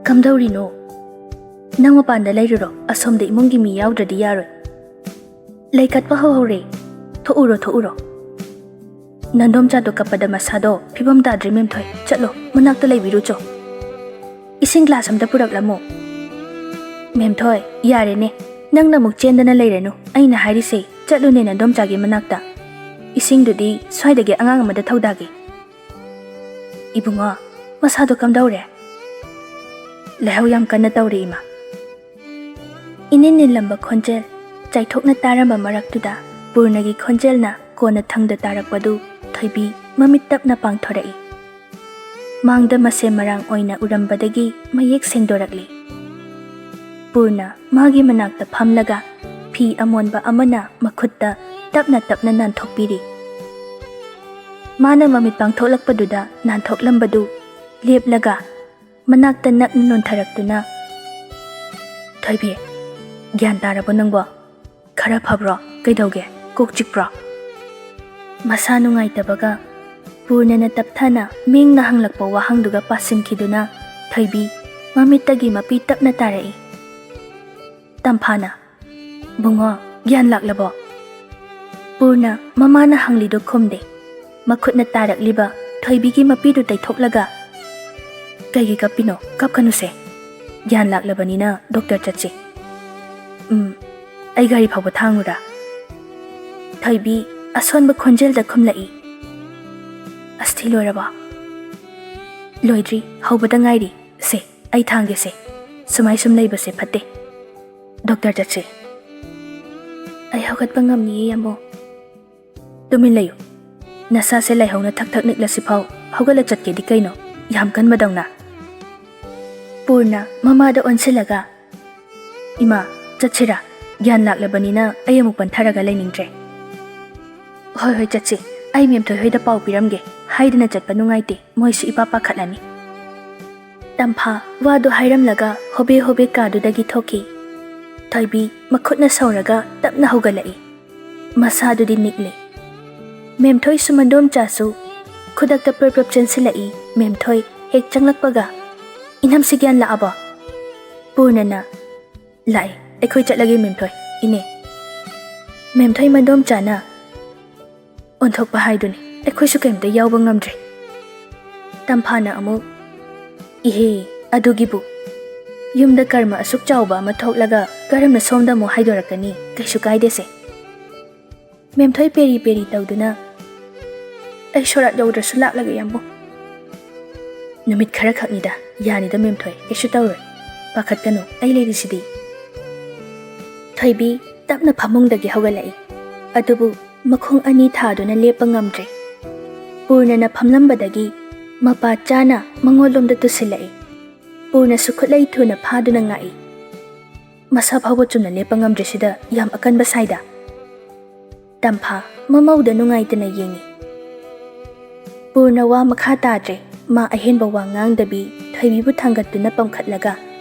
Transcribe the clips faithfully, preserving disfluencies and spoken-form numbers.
ꯀꯝꯗꯧꯔꯤꯅꯣ? ꯅꯪ ꯃꯄꯥꯟꯗ ꯂꯩꯔꯨꯔꯣ, ꯑꯁꯣꯝꯗ ꯏꯃꯨꯡꯒꯤ ꯃꯤ ꯌꯥꯎꯗ꯭ꯔꯗꯤ ꯌꯥꯔꯣꯏ꯫ ꯂꯩꯈꯠꯄ ꯍꯧꯍꯧꯔꯦ꯫ ꯊꯣꯛꯎꯔꯣ, ꯊꯣꯛꯎꯔꯣ꯫ ꯅꯟꯗꯣꯝꯆꯥꯗꯣ ꯀꯞꯄꯗ ꯃꯁꯥꯗꯣ ꯐꯤꯕꯝ ꯇꯥꯗ꯭ꯔꯦ, ꯃꯦꯝꯊꯣꯏ꯫ ꯆꯠꯂꯣ, ꯃꯅꯥꯛꯇ ꯂꯩꯕꯤꯔꯨꯆꯣ꯫ ꯏꯁꯤꯡ ꯒ꯭ꯂꯥꯁ ꯑꯝꯇ ꯄꯨꯔꯛꯂꯝꯃꯣ꯫ ꯃꯦꯝꯊꯣꯏ, ꯌꯥꯔꯦꯅꯦ, ꯅꯪꯅ ꯑꯃꯨꯛ ꯆꯦꯟꯗꯅ ꯂꯩꯔꯅꯨ꯫ ꯑꯩꯅ ꯍꯥꯏꯔꯤꯁꯦ, ꯆꯠꯂꯨꯅꯦ ꯅꯟꯗꯣꯝꯆꯥꯒꯤ ꯃꯅꯥꯛꯇ꯫ ꯏꯁꯤꯡꯗꯨꯗꯤ ꯁ꯭ꯋꯥꯏꯗꯒꯤ ꯑꯉꯥꯡ ꯑꯃꯗ ꯊꯧꯗꯥꯒꯦ꯫ ꯏꯕꯨꯡꯉꯣ, ꯃꯁꯥꯗꯣ ꯀꯝꯗꯧꯔꯦ? ꯂꯥꯏꯍꯧ ꯌꯥꯝ ꯀꯟꯅ ꯇꯧꯔꯦ, ꯏꯃꯥ꯫ ꯏꯅꯤꯟ ꯅꯤꯜꯂꯝꯕ ꯈꯣꯟꯖꯦꯜ ꯆꯥꯏꯊꯣꯛꯅ ꯇꯥꯔꯝꯕ ꯃꯔꯛꯇꯨꯗ ꯄꯨꯔꯅꯒꯤ ꯈꯣꯟꯖꯦꯜꯅ ꯀꯣꯟꯅ ꯊꯪꯗ ꯇꯥꯔꯛꯄꯗꯨ ꯊꯣꯏꯕꯤ ꯃꯃꯤꯠ ꯇꯞꯅ ꯄꯥꯡꯊꯣꯔꯛꯏ꯫ ꯃꯥꯡꯗ ꯃꯁꯦꯝ ꯃꯔꯥꯡ ꯑꯣꯏꯅ ꯎꯔꯝꯕꯗꯒꯤ ꯃꯌꯦꯛ ꯁꯦꯡꯗꯣꯔꯛꯂꯤ꯫ ꯄꯨꯔꯅ ꯃꯥꯒꯤ ꯃꯅꯥꯛꯇ ꯐꯝꯂꯒ ꯐꯤ ꯑꯃꯣꯟꯕ ꯑꯃꯅ ꯃꯈꯨꯠꯇ ꯇꯞꯅ ꯇꯞꯅ ꯅꯥꯟꯊꯣꯛꯄꯤꯔꯤ꯫ ꯃꯥꯅ ꯃꯃꯤꯠ ꯄꯥꯡꯊꯣꯛꯂꯛꯄꯗꯨꯗ ꯅꯥꯟꯊꯣꯛꯂꯝꯕꯗꯨ ꯂꯦꯞꯂꯒ ꯃꯅꯥꯛꯇ ꯅꯛꯅ ꯅꯣꯟꯊꯔꯛꯇꯨꯅ, "ꯊꯣꯏꯕꯤ, ꯒ꯭ꯌꯥꯟ ꯇꯥꯔꯕꯣ ꯅꯪꯕꯣ? ꯈꯔ ꯐꯕ꯭ꯔꯣ? ꯀꯩꯗꯧꯒꯦ? ꯀꯣꯛ ꯆꯤꯛꯄ꯭ꯔꯣ?" ꯃꯁꯥ ꯅꯨꯡꯉꯥꯏꯇꯕꯒ ꯄꯨꯔꯅꯅ ꯇꯞꯊꯅ ꯃꯤꯡꯅ ꯍꯪꯂꯛꯄ ꯋꯥꯍꯪꯗꯨꯒ ꯄꯥꯁꯤꯟꯈꯤꯗꯨꯅ ꯊꯣꯏꯕꯤ ꯃꯃꯤꯠꯇꯒꯤ ꯃꯄꯤ ꯇꯞꯅ ꯇꯥꯔꯛꯏ꯫ ꯇꯝꯐꯥꯅ, "ꯕꯨꯡꯉꯣ, ꯒ꯭ꯌꯥꯟ ꯂꯥꯛꯂꯕꯣ?" ꯄꯨꯔꯅ ꯃꯃꯥꯅ ꯍꯪꯂꯤꯗꯨ ꯈꯨꯝꯗꯦ꯫ ꯃꯈꯨꯠꯅ ꯇꯥꯔꯛꯂꯤꯕ ꯊꯣꯏꯕꯤꯒꯤ ꯃꯄꯤꯗꯨ ꯇꯩꯊꯣꯛꯂꯒ, "ꯀꯩꯒꯤ ꯀꯞꯄꯤꯅꯣ? ꯀꯞꯀꯅꯨꯁꯦ꯫ ꯒ꯭ꯌꯥꯟ ꯂꯥꯛꯂꯕꯅꯤꯅ ꯗꯣꯛꯇꯔ ꯆꯠꯁꯤ꯫ ꯎꯝ, ꯑꯩ ꯒꯥꯔꯤ ꯐꯥꯎꯕ ꯊꯥꯡꯉꯨꯔꯥ?" ꯊꯣꯏꯕꯤ ꯑꯁꯣꯟꯕ ꯈꯣꯟꯖꯦꯜꯗ ꯈꯨꯝꯂꯛꯏ, "ꯑꯁꯊꯤ ꯂꯣꯏꯔꯕꯣ?" "ꯂꯣꯏꯗ꯭ꯔꯤ, ꯍꯧꯕꯗ ꯉꯥꯏꯔꯤ꯫ ꯁꯦ, ꯑꯩ ꯊꯥꯡꯒꯦꯁꯦ꯫ ꯁꯨꯃꯥꯏ ꯁꯨꯝ ꯂꯩꯕꯁꯦ ꯐꯠꯇꯦ꯫ ꯗꯣꯛꯇꯔ ꯆꯠꯁꯦ꯫" "ꯑꯩ ꯍꯧꯒꯠꯄ ꯉꯝꯅꯤꯌꯦ, ꯌꯥꯝꯕꯨꯡ꯫" "ꯇꯨꯃꯤꯟ ꯂꯩꯌꯨ꯫ ꯅꯁꯥꯁꯦ ꯂꯥꯏꯍꯧꯅ ꯊꯛ ꯊꯛ ꯅꯤꯛꯂꯁꯤꯐꯥꯎ ꯍꯧꯒꯠꯂ ꯆꯠꯀꯦꯗꯤ ꯀꯩꯅꯣ, ꯌꯥꯝ ꯀꯟꯕꯗꯧꯅ?" ꯄꯨꯔꯅ ꯃꯃꯥꯗ ꯑꯣꯟꯁꯤꯜꯂꯒ, "ꯏꯃꯥ, ꯆꯠꯁꯤꯔꯥ? ꯒ꯭ꯌꯥꯟ ꯂꯥꯛꯂꯕꯅꯤꯅ ꯑꯩ ꯑꯃꯨꯛ ꯄꯟꯊꯔꯒ ꯂꯩꯅꯤꯡꯗ꯭ꯔꯦ꯫" "ꯍꯣꯏ, ꯍꯣꯏ, ꯆꯠꯁꯤ꯫ ꯑꯩ ꯃꯦꯝꯊꯣꯏ ꯍꯣꯏꯗ ꯄꯥꯎ ꯄꯤꯔꯝꯒꯦ꯫ ꯍꯥꯏꯗꯅ ꯆꯠꯄ ꯅꯨꯡꯉꯥꯏꯇꯦ, ꯃꯣꯏꯁꯨ ꯏꯄꯥ ꯄꯥꯈꯠꯂꯅꯤ꯫" ꯇꯝꯐꯥ ꯋꯥꯗꯨ ꯍꯥꯏꯔꯝꯂꯒ ꯍꯣꯕꯦ ꯍꯣꯕꯦ ꯀꯥꯗꯨꯗꯒꯤ ꯊꯣꯛꯈꯤ꯫ ꯊꯣꯏꯕꯤ ꯃꯈꯨꯠꯅ ꯁꯧꯔꯒ ꯇꯞꯅ ꯍꯧꯒꯠꯂꯛꯏ꯫ ꯃꯁꯥꯗꯨꯗꯤ ꯅꯤꯛꯂꯦ꯫ ꯃꯦꯝꯊꯣꯏꯁꯨ ꯃꯗꯣꯝꯆꯥꯁꯨ ꯈꯨꯗꯛꯇ ꯄ꯭ꯔꯞ ꯄ꯭ꯔꯞ ꯆꯦꯟꯁꯤꯜꯂꯛꯏ꯫ ꯃꯦꯝꯊꯣꯏ ꯍꯦꯛ ꯆꯪꯂꯛꯄꯒ, "ꯏꯅꯝꯁꯤ ꯒ꯭ꯌꯥꯟ ꯂꯥꯛꯑꯕꯣ?" ꯄꯨꯔꯅꯅ, "ꯂꯥꯛꯑꯦ, ꯑꯩꯈꯣꯏ ꯆꯠꯂꯒꯦ ꯃꯦꯝꯊꯣꯏ, ꯏꯅꯦ꯫" ꯃꯦꯝꯊꯣꯏ ꯃꯗꯣꯝꯆꯥꯅ ꯑꯣꯟꯊꯣꯛꯄ ꯍꯥꯏꯗꯨꯅꯤ, ꯑꯩꯈꯣꯏꯁꯨ ꯀꯩꯝꯇ ꯌꯥꯎꯕ ꯉꯝꯗ꯭ꯔꯦ꯫ ꯇꯝꯐꯥꯅ ꯑꯃꯨꯛ, "ꯏꯍꯦ, ꯑꯗꯨꯒꯤꯕꯨ ꯌꯨꯝꯗ ꯀꯔꯃ ꯑꯁꯨꯛ ꯆꯥꯎꯕ ꯑꯃ ꯊꯣꯛꯂꯒ ꯀꯔꯝꯅ ꯁꯣꯝꯗ ꯑꯃꯨꯛ ꯍꯥꯏꯗꯣꯔꯛꯀꯅꯤ? ꯀꯩꯁꯨ ꯀꯥꯏꯗꯦꯁꯦ꯫" ꯃꯦꯝꯊꯣꯏ ꯄꯦꯔꯤ ꯄꯦꯔꯤ ꯇꯧꯗꯨꯅ, "ꯑꯩ ꯁꯣꯔꯥꯠ ꯌꯧꯗ꯭ꯔꯁꯨ ꯂꯥꯛꯂꯒꯦ, ꯌꯥꯝꯕꯨꯡ꯫" "ꯅꯨꯃꯤꯠ ꯈꯔ ꯈꯛꯅꯤꯗ, ꯌꯥꯅꯤꯗ ꯃꯦꯝꯊꯣꯏ, ꯀꯩꯁꯨ ꯇꯧꯔꯣꯏ꯫ ꯄꯥꯈꯠꯀꯅꯨ, ꯑꯩ ꯂꯩꯔꯤꯁꯤꯗꯤ꯫" ꯊꯣꯏꯕꯤ ꯇꯞꯅ ꯐꯃꯨꯡꯗꯒꯤ ꯍꯧꯒꯠꯂꯛꯏ꯫ ꯑꯗꯨꯕꯨ ꯃꯈꯣꯡ ꯑꯅꯤ ꯊꯥꯗꯨꯅ ꯂꯦꯞꯄ ꯉꯝꯗ꯭ꯔꯦ꯫ ꯄꯨꯔꯅꯅ ꯐꯝꯂꯝꯕꯗꯒꯤ ꯃꯄꯥ ꯆꯥꯅ ꯃꯉꯣꯟꯂꯣꯝꯗ ꯇꯨꯁꯤꯜꯂꯛꯏ꯫ ꯄꯨꯔꯅꯁꯨ ꯈꯨꯠꯂꯩ ꯊꯨꯅ ꯐꯥꯗꯨꯅ ꯉꯥꯛꯏ꯫ "ꯃꯁꯥ ꯐꯥꯎꯕ ꯆꯨꯝꯅ ꯂꯦꯞꯄ ꯉꯝꯗ꯭ꯔꯤꯁꯤꯗ ꯌꯥꯝ ꯑꯀꯟꯕ ꯁꯥꯏꯗ꯫" ꯇꯝꯐꯥ ꯃꯃꯧꯗ ꯅꯨꯡꯉꯥꯏꯇꯅ ꯌꯦꯡꯏ꯫ ꯄꯨꯔꯅ ꯋꯥ ꯃꯈꯥ ꯇꯥꯗ꯭ꯔꯦ꯫ ꯃꯥ ꯑꯍꯦꯟꯕ ꯋꯥ ꯉꯥꯡꯗꯕꯤ ꯊꯣꯏꯕꯤꯕꯨ ꯊꯥꯡꯒꯠꯇꯨꯅ ꯄꯝꯈꯠꯂꯒ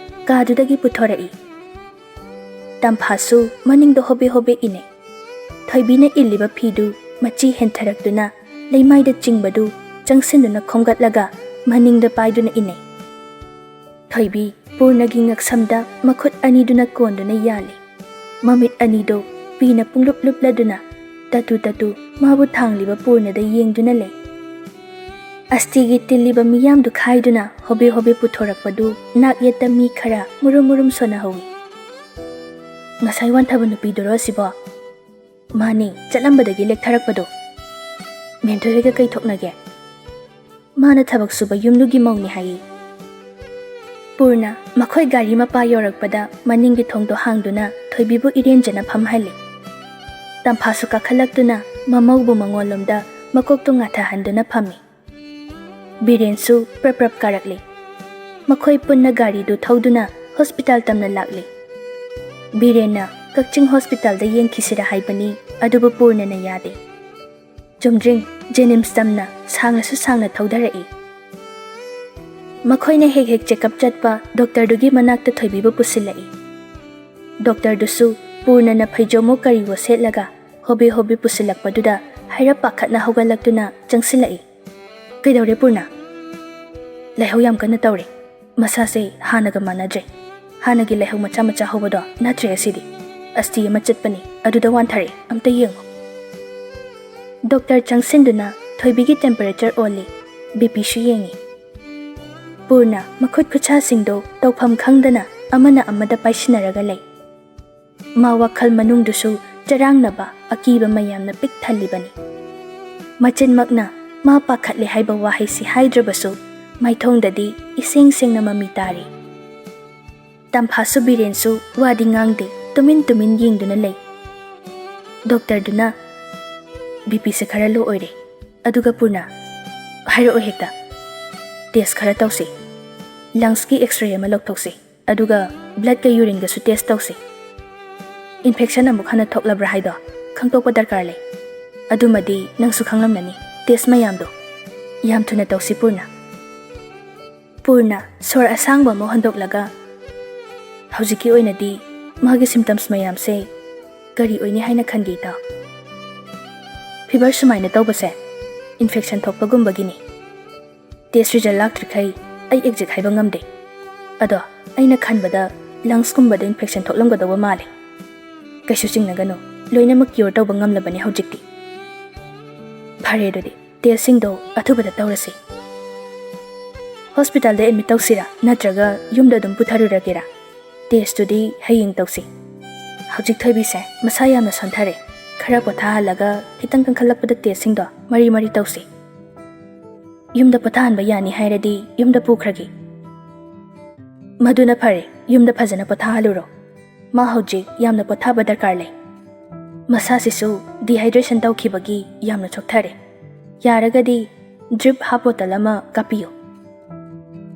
ꯀꯥꯗꯨꯗꯒꯤ ꯄꯨꯊꯣꯔꯛꯏ꯫ ꯇꯝꯐꯥꯁꯨ ꯃꯅꯤꯡꯗ ꯍꯣꯕꯦ ꯍꯣꯕꯦ ꯏꯅꯩ꯫ ꯊꯣꯏꯕꯤꯅ ꯏꯜꯂꯤꯕ ꯐꯤꯗꯨ ꯃꯆꯤ ꯍꯦꯟꯊꯔꯛꯇꯨꯅ ꯂꯩꯃꯥꯏꯗ ꯆꯤꯡꯕꯗꯨ ꯆꯪꯁꯤꯟꯗꯨꯅ ꯈꯣꯝꯒꯠꯂꯒ ꯃꯅꯤꯡꯗ ꯄꯥꯏꯗꯨꯅ ꯏꯅꯩ꯫ ꯊꯣꯏꯕꯤ ꯄꯨꯔꯅꯒꯤ ꯉꯛꯁꯝꯗ ꯃꯈꯨꯠ ꯑꯅꯤꯗꯨꯅ ꯀꯣꯟꯗꯨꯅ ꯌꯥꯜꯂꯤ꯫ ꯃꯃꯤꯠ ꯑꯅꯤꯗꯨ ꯄꯤꯅ ꯄꯨꯡꯂꯨꯞ ꯂꯨꯞꯂꯗꯨꯅ ꯇꯠꯇꯨ ꯇꯠꯇꯨ ꯃꯥꯕꯨ ꯊꯥꯡꯂꯤꯕ ꯄꯨꯔꯅꯗ ꯌꯦꯡꯗꯨꯅ ꯂꯩ꯫ ꯑꯁꯇꯤꯒꯤ ꯇꯤꯜꯂꯤꯕ ꯃꯤꯌꯥꯝꯗꯨ ꯈꯥꯏꯗꯨꯅ ꯍꯣꯕꯦ ꯍꯣꯕꯦ ꯄꯨꯊꯣꯔꯛꯄꯗꯨ ꯅꯥꯛ ꯌꯦꯠꯇ ꯃꯤ ꯈꯔ ꯃꯨꯔꯨꯝ ꯃꯨꯔꯨꯝ ꯁꯣꯟꯅꯍꯧꯏ꯫ "ꯉꯁꯥꯏ ꯋꯥꯟꯊꯕ ꯅꯨꯄꯤꯗꯨꯔꯣ ꯑꯁꯤꯕꯣ?" "ꯃꯥꯅꯤ, ꯆꯠꯂꯝꯕꯗꯒꯤ ꯂꯦꯛꯊꯔꯛꯄꯗꯣ꯫ ꯃꯦꯝꯊꯣꯏ ꯍꯣꯏꯒ ꯀꯩ ꯊꯣꯛꯅꯒꯦ?" "ꯃꯥꯅ ꯊꯕꯛ ꯁꯨꯕ ꯌꯨꯝꯗꯨꯒꯤ ꯃꯧꯅꯤ ꯍꯥꯏꯌꯦ꯫" ꯄꯨꯔꯅ ꯃꯈꯣꯏ ꯒꯥꯔꯤ ꯃꯄꯥ ꯌꯧꯔꯛꯄꯗ ꯃꯅꯤꯡꯒꯤ ꯊꯣꯡꯗꯣ ꯍꯥꯡꯗꯨꯅ ꯊꯣꯏꯕꯤꯕꯨ ꯏꯔꯦꯟꯖꯅ ꯐꯝꯍꯜꯂꯤ꯫ ꯇꯝꯐꯥꯁꯨ ꯀꯥꯈꯠꯂꯛꯇꯨꯅ ꯃꯃꯧꯕꯨ ꯃꯉꯣꯟꯂꯣꯝꯗ ꯃꯀꯣꯛꯇꯣ ꯉꯥꯊꯍꯟꯗꯨꯅ ꯐꯝꯃꯤ꯫ ꯕꯤꯔꯦꯟꯁꯨ ꯄ꯭ꯔꯞ ꯄ꯭ꯔꯞ ꯀꯥꯔꯛꯂꯤ꯫ ꯃꯈꯣꯏ ꯄꯨꯟꯅ ꯒꯥꯔꯤꯗꯨ ꯊꯧꯗꯨꯅ ꯍꯣꯁꯄꯤꯇꯥꯜ ꯇꯝꯅ ꯂꯥꯛꯂꯤ꯫ ꯕꯤꯔꯦꯟꯅ ꯀꯛꯆꯤꯡ ꯍꯣꯁꯄꯤꯇꯥꯜꯗ ꯌꯦꯡꯈꯤꯁꯤꯔ ꯍꯥꯏꯕꯅꯤ, ꯑꯗꯨꯕꯨ ꯄꯨꯔꯅꯅ ꯌꯥꯗꯦ꯫ ꯆꯨꯝꯗ꯭ꯔꯤꯡ ꯖꯦꯅꯤꯝꯁ ꯇꯝꯅ ꯁꯥꯡꯅꯁꯨ ꯁꯥꯡꯅ ꯊꯧꯗꯔꯛꯏ꯫ ꯃꯈꯣꯏꯅ ꯍꯦꯛ ꯍꯦꯛ ꯆꯦꯛꯑꯞ ꯆꯠꯄ ꯗꯣꯛꯇꯔꯗꯨꯒꯤ ꯃꯅꯥꯛꯇ ꯊꯣꯏꯕꯤꯕꯨ ꯄꯨꯁꯤꯜꯂꯛꯏ꯫ ꯗꯣꯛꯇꯔꯗꯨꯁꯨ ꯄꯨꯔꯅꯅ ꯐꯩꯖꯣꯝꯃꯣ ꯀꯔꯤꯋꯣ ꯁꯦꯠꯂꯒ ꯍꯣꯕꯦ ꯍꯣꯕꯦ ꯄꯨꯁꯤꯜꯂꯛꯄꯗꯨꯗ ꯍꯥꯏꯔꯞ ꯄꯥꯈꯠꯅ ꯍꯧꯒꯠꯂꯛꯇꯨꯅ ꯆꯪꯁꯤꯜꯂꯛꯏ꯫ "ꯀꯩꯗꯧꯔꯦ ꯄꯨꯔꯅ?" "ꯂꯥꯏꯍꯧ ꯌꯥꯝ ꯀꯟꯅ ꯇꯧꯔꯦ꯫ ꯃꯁꯥꯁꯦ ꯍꯥꯟꯅꯒ ꯃꯥꯟꯅꯗ꯭ꯔꯦ꯫ ꯍꯥꯟꯅꯒꯤ ꯂꯥꯏꯍꯧ ꯃꯆꯥ ꯃꯆꯥ ꯍꯧꯕꯗꯣ ꯅꯠꯇ꯭ꯔꯦ ꯑꯁꯤꯗꯤ꯫ ꯑꯁꯇꯤ ꯑꯃ ꯆꯠꯄꯅꯤ, ꯑꯗꯨꯗ ꯋꯥꯟꯊꯔꯦ꯫ ꯑꯝꯇ ꯌꯦꯡꯉꯣ꯫" ꯗꯣꯛꯇꯔ ꯆꯪꯁꯤꯟꯗꯨꯅ ꯊꯣꯏꯕꯤꯒꯤ ꯇꯦꯝꯄꯔꯦꯆꯔ ꯑꯣꯜꯂꯤ, ꯕꯤꯄꯤꯁꯨ ꯌꯦꯡꯉꯤ꯫ ꯄꯨꯔꯅ ꯃꯈꯨꯠ ꯈꯨꯠꯁꯥꯁꯤꯡꯗꯣ ꯇꯧꯐꯝ ꯈꯪꯗꯅ ꯑꯃꯅ ꯑꯃꯗ ꯄꯥꯏꯁꯤꯟꯅꯔꯒ ꯂꯩ꯫ ꯃꯥ ꯋꯥꯈꯜ ꯃꯅꯨꯡꯗꯨꯁꯨ ꯆꯔꯥꯡꯅꯕ, ꯑꯀꯤꯕ ꯃꯌꯥꯝꯅ ꯄꯤꯛ ꯊꯜꯂꯤꯕꯅꯤ꯫ ꯃꯆꯤꯟꯃꯛꯅ ꯃꯥ ꯄꯥꯈꯠꯂꯦ ꯍꯥꯏꯕ ꯋꯥꯍꯩꯁꯤ ꯍꯥꯏꯗ꯭ꯔꯕꯁꯨ ꯃꯥꯏꯊꯣꯡꯗꯗꯤ ꯏꯁꯦꯡ ꯁꯦꯡꯅ ꯃꯃꯤ ꯇꯥꯔꯤ꯫ ꯇꯝꯐꯥꯁꯨ ꯕꯤꯔꯦꯟꯁꯨ ꯋꯥꯗꯤ ꯉꯥꯡꯗꯦ, ꯇꯨꯃꯤꯟ ꯇꯨꯃꯤꯟ ꯌꯦꯡꯗꯨꯅ ꯂꯩ꯫ ꯗꯣꯛꯇꯔꯗꯨꯅ, "ꯕꯤꯄꯤꯁꯦ ꯈꯔ ꯂꯣ ꯑꯣꯏꯔꯦ꯫ ꯑꯗꯨꯒ ꯄꯨꯔꯅ, ꯍꯥꯏꯔꯛꯑꯣ ꯍꯦꯛꯇ꯫ ꯇꯦꯁ ꯈꯔ ꯇꯧꯁꯤ꯫ ꯂꯪꯁꯀꯤ ꯑꯦꯛꯁꯔꯦ ꯑꯃ ꯂꯧꯊꯣꯛꯁꯤ꯫ ꯑꯗꯨꯒ ꯕ꯭ꯂꯗꯀ ꯌꯨꯔꯤꯟꯒꯁꯨ ꯇꯦꯁ ꯇꯧꯁꯤ꯫ ꯏꯟꯐꯦꯛꯁꯟ ꯑꯃꯨꯛ ꯍꯟꯅ ꯊꯣꯛꯂꯕ꯭ꯔꯥ ꯍꯥꯏꯗꯣ ꯈꯪꯗꯣꯛꯄ ꯗꯔꯀꯥꯔ ꯂꯩ꯫ ꯑꯗꯨꯃꯗꯤ ꯅꯪꯁꯨ ꯈꯪꯂꯝꯂꯅꯤ, ꯇꯦꯁ ꯃꯌꯥꯝꯗꯣ꯫ ꯌꯥꯝ ꯊꯨꯅ ꯇꯧꯁꯤ ꯄꯨꯔꯅ꯫" ꯄꯨꯔꯅ ꯁꯣꯔ ꯑꯁꯥꯡꯕ ꯑꯃ ꯍꯣꯟꯗꯣꯛꯂꯒ, "ꯍꯧꯖꯤꯛꯀꯤ ꯑꯣꯏꯅꯗꯤ ꯃꯥꯒꯤ ꯁꯤꯝꯇꯝꯁ ꯃꯌꯥꯝꯁꯦ ꯀꯔꯤ ꯑꯣꯏꯅꯤ ꯍꯥꯏꯅ ꯈꯟꯒꯦ ꯏꯇꯥꯎ?" "ꯐꯤꯚꯔ ꯁꯨꯃꯥꯏꯅ ꯇꯧꯕꯁꯦ ꯏꯟꯐꯦꯛꯁꯟ ꯊꯣꯛꯄꯒꯨꯝꯕꯒꯤꯅꯤ꯫ ꯇꯦꯁ ꯔꯤꯖꯜ ꯂꯥꯛꯇ꯭ꯔꯤꯈꯩ ꯑꯩ ꯑꯦꯛꯖꯦꯛ ꯍꯥꯏꯕ ꯉꯝꯗꯦ꯫ ꯑꯗꯣ ꯑꯩꯅ ꯈꯟꯕꯗ ꯂꯪꯁꯀꯨꯝꯕꯗ ꯏꯟꯐꯦꯛꯁꯟ ꯊꯣꯛꯂꯝꯒꯗꯧꯕ ꯃꯥꯜꯂꯦ꯫ ꯀꯩꯁꯨ ꯆꯤꯡꯅꯒꯅꯨ, ꯂꯣꯏꯅꯃꯛ ꯀ꯭ꯌꯣꯔ ꯇꯧꯕ ꯉꯝꯂꯕꯅꯤ ꯍꯧꯖꯤꯛꯇꯤ꯫ ꯐꯔꯦ, ꯑꯗꯨꯗꯤ ꯇꯦꯁꯁꯤꯡꯗꯣ ꯑꯊꯨꯕꯗ ꯇꯧꯔꯁꯤ꯫ ꯍꯣꯁꯄꯤꯇꯥꯜꯗ ꯑꯦꯗꯃꯤꯠ ꯇꯧꯁꯤꯔꯥ, ꯅꯠꯇ꯭ꯔꯒ ꯌꯨꯝꯗ ꯑꯗꯨꯝ ꯄꯨꯊꯔꯨꯔꯒꯦꯔꯥ? ꯇꯦꯁꯇꯨꯗꯤ ꯍꯌꯦꯡ ꯇꯧꯁꯤ꯫ ꯍꯧꯖꯤꯛ ꯊꯣꯏꯕꯤꯁꯦ ꯃꯁꯥ ꯌꯥꯝꯅ ꯁꯣꯟꯊꯔꯦ꯫ ꯈꯔ ꯄꯣꯊꯥꯍꯜꯂꯒ ꯈꯤꯇꯪ ꯀꯟꯈꯠꯂꯛꯄꯗ ꯇꯦꯁꯁꯤꯡꯗꯣ ꯃꯔꯤ ꯃꯔꯤ ꯇꯧꯁꯤ꯫ ꯌꯨꯝꯗ ꯄꯣꯊꯥꯍꯟꯕ ꯌꯥꯅꯤ ꯍꯥꯏꯔꯗꯤ ꯌꯨꯝꯗ ꯄꯨꯈ꯭ꯔꯒꯦ꯫ ꯃꯗꯨꯅ ꯐꯔꯦ, ꯌꯨꯝꯗ ꯐꯖꯅ ꯄꯣꯊꯥꯍꯜꯂꯨꯔꯣ꯫ ꯃꯥ ꯍꯧꯖꯤꯛ ꯌꯥꯝꯅ ꯄꯣꯊꯥꯕ ꯗꯔꯀꯥꯔ ꯂꯩ꯫ ꯃꯁꯥꯁꯤꯁꯨ ꯗꯤꯍꯥꯏꯗ꯭ꯔꯦꯁꯟ ꯇꯧꯈꯤꯕꯒꯤ ꯌꯥꯝꯅ ꯆꯣꯛꯊꯔꯦ꯫ ꯌꯥꯔꯒꯗꯤ ꯗ꯭ꯔꯤꯞ ꯍꯥꯞ ꯕꯣꯇꯜ ꯑꯃ ꯀꯥꯞꯄꯤꯌꯨ꯫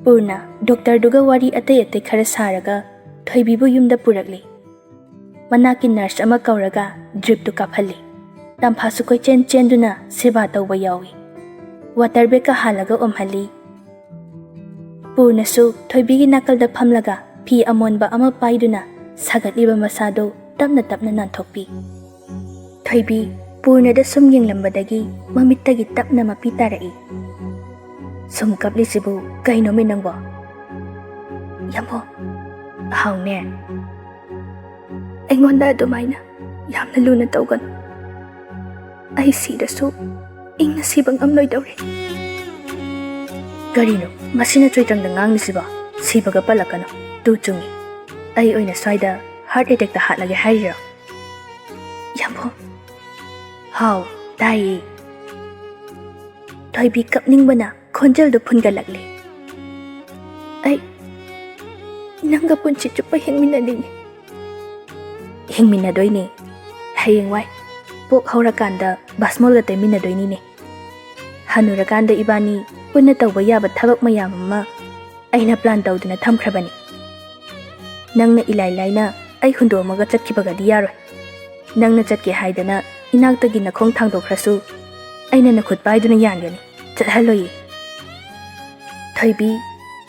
ꯄꯨꯔꯅ ꯗꯣꯛꯇꯔꯗꯨꯒ ꯋꯥꯔꯤ ꯑꯇꯩ ꯑꯇꯩ ꯈꯔ ꯁꯥꯔꯒ ꯊꯣꯏꯕꯤꯕꯨ ꯌꯨꯝꯗ ꯄꯨꯔꯛꯂꯤ꯫ ꯃꯅꯥꯛꯀꯤ ꯅꯔꯁ ꯑꯃ ꯀꯧꯔꯒ ꯗ꯭ꯔꯤꯞꯇꯨ ꯀꯥꯞꯍꯜꯂꯤ꯫ ꯇꯝꯐꯥꯁꯨ ꯀꯣꯏꯆꯦꯟ ꯆꯦꯟꯗꯨꯅ ꯁꯦꯕꯥ ꯇꯧꯕ ꯌꯥꯎꯏ꯫ ꯋꯥꯇꯔ ꯕꯦꯒꯀ ꯍꯥꯜꯂꯒ ꯑꯣꯝꯍꯜꯂꯤ꯫ ꯄꯨꯔꯅꯁꯨ ꯊꯣꯏꯕꯤꯒꯤ ꯅꯥꯀꯜꯗ ꯐꯝꯂꯒ ꯐꯤ ꯑꯃꯣꯟꯕ ꯑꯃ ꯄꯥꯏꯗꯨꯅ ꯁꯥꯒꯠꯂꯤꯕ ꯃꯁꯥꯗꯨ ꯇꯞꯅ ꯇꯞꯅ ꯅꯥꯟꯊꯣꯛꯄꯤ꯫ ꯊꯣꯏꯕꯤ ꯄꯨꯔꯅꯗ ꯁꯨꯝ ꯌꯦꯡꯂꯝꯕꯗꯒꯤ ꯃꯃꯤꯠꯇꯒꯤ ꯇꯞꯅ ꯃꯄꯤ ꯇꯥꯔꯛꯏ꯫ "ꯁꯨꯝ ꯀꯞꯂꯤꯁꯤꯕꯨ ꯀꯩꯅꯣꯃꯤ ꯅꯪꯕꯣ?" "ꯌꯥꯝꯕꯣ, ꯍꯥꯎꯅꯦ, ꯑꯩꯉꯣꯟꯗ ꯑꯗꯨꯃꯥꯏꯅ ꯌꯥꯝꯅ ꯂꯨꯅ ꯇꯧꯒꯅꯨ꯫ ꯑꯩ ꯁꯤꯔꯁꯨ ꯏꯪꯅ ꯁꯤꯕ ꯉꯝꯂꯣꯏꯗꯧꯔꯦ꯫" "ꯀꯔꯤꯅꯣ ꯃꯁꯤꯅ ꯆꯣꯏꯇ꯭ꯔꯪꯗ ꯉꯥꯡꯂꯤꯁꯤꯕꯣ? ꯁꯤꯕꯒ ꯄꯜꯂꯛꯀꯅꯨ꯫ ꯇꯨ ꯆꯨꯡꯉꯤ꯫ ꯑꯩ ꯑꯣꯏꯅ ꯁ꯭ꯋꯥꯏꯗ ꯍꯥꯔꯠ ꯑꯦꯇꯦꯛꯇ ꯍꯥꯠꯂꯒꯦ ꯍꯥꯏꯔꯤꯔꯣ?" "ꯌꯥꯝꯕꯣ꯫" "ꯍꯥꯎ, ꯇꯥꯏꯌꯦ꯫" ꯊꯣꯏꯕꯤ ꯀꯞꯅꯤꯡꯕꯅ ꯈꯣꯟꯖꯦꯜꯗꯨ ꯐꯨꯟꯒꯠꯂꯛꯂꯤ꯫ "ꯑꯩ ꯅꯪꯒ ꯄꯨꯟꯁꯤ ꯆꯨꯞꯄ ꯍꯤꯡꯃꯤꯟꯅꯅꯤꯡꯉꯤ꯫" "ꯍꯤꯡꯃꯤꯟꯅꯗꯣꯏꯅꯦ꯫ ꯍꯌꯦꯡꯋꯥꯏ ꯄꯣꯛ ꯍꯧꯔꯀꯥꯟꯗ ꯕꯥꯁꯃꯣꯜꯒ ꯇꯩꯃꯤꯟꯅꯗꯣꯏꯅꯤꯅꯦ꯫ ꯍꯅꯨꯔꯀꯥꯟꯗ ꯏꯕꯥꯅꯤ ꯄꯨꯟꯅ ꯇꯧꯕ ꯌꯥꯕ ꯊꯕꯛ ꯃꯌꯥꯝ ꯑꯃ ꯑꯩꯅ ꯄ꯭ꯂꯥꯟ ꯇꯧꯗꯨꯅ ꯊꯝꯈ꯭ꯔꯕꯅꯤ꯫ ꯅꯪꯅ ꯏꯂꯥꯏ ꯂꯥꯏꯅ ꯑꯩ ꯍꯨꯟꯗꯣꯛꯑꯝꯃꯒ ꯆꯠꯈꯤꯕꯒꯗꯤ ꯌꯥꯔꯣꯏ꯫ ꯅꯪꯅ ꯆꯠꯀꯦ ꯍꯥꯏꯗꯅ ꯏꯅꯥꯛꯇꯒꯤ ꯅꯈꯣꯡ ꯊꯥꯡꯗꯣꯛꯈ꯭ꯔꯁꯨ ꯑꯩꯅ ꯅꯈꯨꯠ ꯄꯥꯏꯗꯨꯅ ꯌꯥꯟꯒꯅꯤ꯫ ꯆꯠꯍꯜꯂꯣꯏꯌꯦ꯫" ꯊꯣꯏꯕꯤ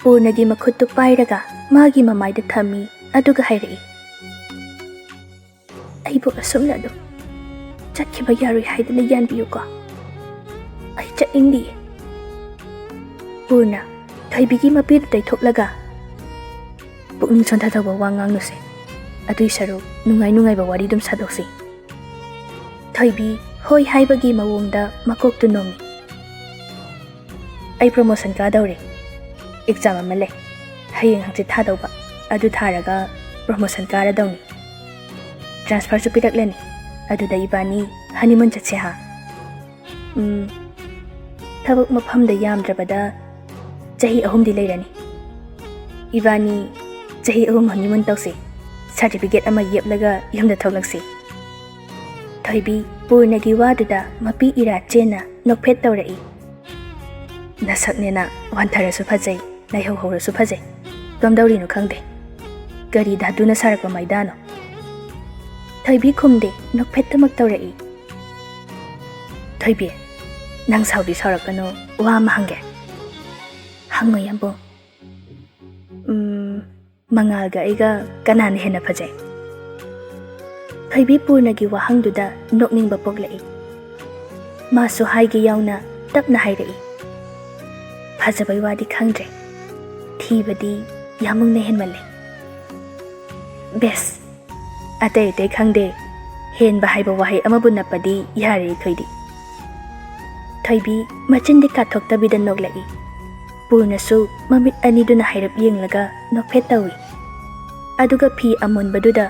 ꯄꯨꯔꯅꯒꯤ ꯃꯈꯨꯠꯇꯨ ꯄꯥꯏꯔꯒ ꯃꯥꯒꯤ ꯃꯃꯥꯏꯗ ꯊꯝꯃꯤ, ꯑꯗꯨꯒ ꯍꯥꯏꯔꯛꯏ, "ꯑꯩꯕꯨ ꯑꯁꯨꯝꯅ ꯑꯗꯨꯝ ꯆꯠꯈꯤꯕ ꯌꯥꯔꯣꯏ ꯍꯥꯏꯗꯨꯅ ꯌꯥꯟꯕꯤꯌꯨꯀꯣ꯫ ꯑꯩ ꯆꯠꯅꯤꯡꯗꯤꯌꯦ꯫" ꯄꯨꯔꯅ ꯊꯣꯏꯕꯤꯒꯤ ꯃꯄꯤꯗꯨ ꯇꯩꯊꯣꯛꯂꯒ, "ꯄꯨꯛꯅꯤꯡ ꯁꯣꯟꯊꯗꯧꯕ ꯋꯥ ꯉꯥꯡꯅꯨꯁꯦ꯫ ꯑꯗꯨꯏ ꯁꯔꯨꯛ ꯅꯨꯡꯉꯥꯏ ꯅꯨꯡꯉꯥꯏꯕ ꯋꯥꯔꯤ ꯑꯗꯨꯝ ꯁꯥꯗꯣꯛꯁꯤ꯫ ꯊꯣꯏꯕꯤ ꯍꯣꯏ ꯍꯥꯏꯕꯒꯤ ꯃꯑꯣꯡꯗ ꯃꯀꯣꯛꯇꯨ ꯅꯣꯝꯃꯤ꯫ "ꯑꯩ ꯄ꯭ꯔꯣꯃꯣꯁꯟ ꯀꯥꯗꯧꯔꯦ꯫ ꯑꯦꯛꯖꯥꯝ ꯑꯃ ꯂꯩ꯫ ꯍꯌꯦꯡ ꯍꯪꯆꯤꯠ ꯊꯥꯗꯧꯕ꯫ ꯑꯗꯨ ꯊꯥꯔꯒ ꯄ꯭ꯔꯣꯃꯣꯁꯟ ꯀꯥꯔꯗꯧꯅꯤ꯫ ꯇ꯭ꯔꯥꯟꯁꯐꯔꯁꯨ ꯄꯤꯔꯛꯂꯅꯤ꯫ ꯑꯗꯨꯗ ꯏꯕꯥꯅꯤ ꯍꯅꯤꯃꯨꯟ ꯆꯠꯁꯦ ꯍꯥ?" "ꯎꯝ, ꯊꯕꯛ ꯃꯐꯝꯗ ꯌꯥꯝꯗ꯭ꯔꯕꯗ ꯆꯍꯤ ꯑꯍꯨꯝꯗꯤ ꯂꯩꯔꯅꯤ꯫ ꯏꯕꯥꯅꯤ ꯆꯍꯤ ꯑꯍꯨꯝ ꯍꯅꯤꯃꯨꯟ ꯇꯧꯁꯤ꯫ ꯁꯥꯔꯇꯤꯐꯤꯀꯦꯠ ꯑꯃ ꯌꯦꯞꯂꯒ ꯌꯨꯝꯗ ꯊꯣꯛꯂꯛꯁꯤ꯫" ꯊꯣꯏꯕꯤ ꯄꯨꯔꯅꯒꯤ ꯋꯥꯗꯨꯗ ꯃꯄꯤ ꯏꯔꯥ ꯆꯦꯟꯅ ꯅꯣꯛꯐꯦꯠ ꯇꯧꯔꯛꯏ꯫ "ꯅꯁꯛꯅꯦꯅ ꯋꯥꯟꯊꯔꯁꯨ ꯐꯖꯩ, ꯂꯩꯍꯧ ꯍꯧꯔꯁꯨ ꯐꯖꯩ꯫ ꯀꯝꯗꯧꯔꯤꯅꯣ ꯈꯪꯗꯦ꯫ ꯀꯔꯤ ꯙꯥꯇꯨꯅ ꯁꯥꯔꯛꯄ ꯃꯩꯗꯥꯅꯣ?" ꯊꯣꯏꯕꯤ ꯈꯨꯝꯗꯦ, ꯅꯣꯛꯐꯦꯠꯇꯃꯛ ꯇꯧꯔꯛꯏ꯫ "ꯊꯣꯏꯕꯤ, ꯅꯪ ꯁꯥꯎꯗꯤ ꯁꯥꯎꯔꯛꯀꯅꯨ, ꯋꯥ ꯑꯃ ꯍꯪꯒꯦ꯫" "ꯍꯪꯉꯣ ꯌꯥꯝꯕꯨꯡ꯫" "ꯎꯝ, ꯃꯉꯥꯜꯒ ꯑꯩꯒ ꯀꯅꯥꯅ ꯍꯦꯟꯅ ꯐꯖꯩ?" ꯊꯣꯏꯕꯤ ꯄꯨꯔꯅꯒꯤ ꯋꯥꯍꯪꯗꯨꯗ ꯅꯣꯛꯅꯤꯡꯕ ꯄꯣꯛꯂꯛꯏ꯫ ꯃꯥꯁꯨ ꯍꯥꯏꯒꯦ ꯌꯥꯎꯅ ꯇꯞꯅ ꯍꯥꯏꯔꯛꯏ꯫ "ꯐꯖꯕꯩ ꯋꯥꯗꯤ ꯈꯪꯗ꯭ꯔꯦ, ꯊꯤꯕꯗꯤ ꯌꯥꯝꯕꯨꯡꯅ ꯍꯦꯟꯃꯜꯂꯦ꯫" "ꯕꯦꯁ, ꯑꯇꯩ ꯑꯇꯩ ꯈꯪꯗꯦ, ꯍꯦꯟꯕ ꯍꯥꯏꯕ ꯋꯥꯍꯩ ꯑꯃꯕꯨ ꯅꯞꯄꯗꯤ ꯌꯥꯔꯦ ꯑꯩꯈꯣꯏꯗꯤ꯫" ꯊꯣꯏꯕꯤ ꯃꯆꯤꯟꯗꯤ ꯀꯥꯊꯣꯛꯇꯕꯤꯗ ꯅꯣꯛꯂꯛꯏ꯫ ꯄꯨꯔꯅꯁꯨ ꯃꯃꯤꯠ ꯑꯅꯤꯗꯨꯅ ꯍꯥꯏꯔꯞ ꯌꯦꯡꯂꯒ ꯅꯣꯛꯐꯦꯠ ꯇꯧꯏ꯫ ꯑꯗꯨꯒ ꯐꯤ ꯑꯃꯨꯟꯕꯗꯨꯗ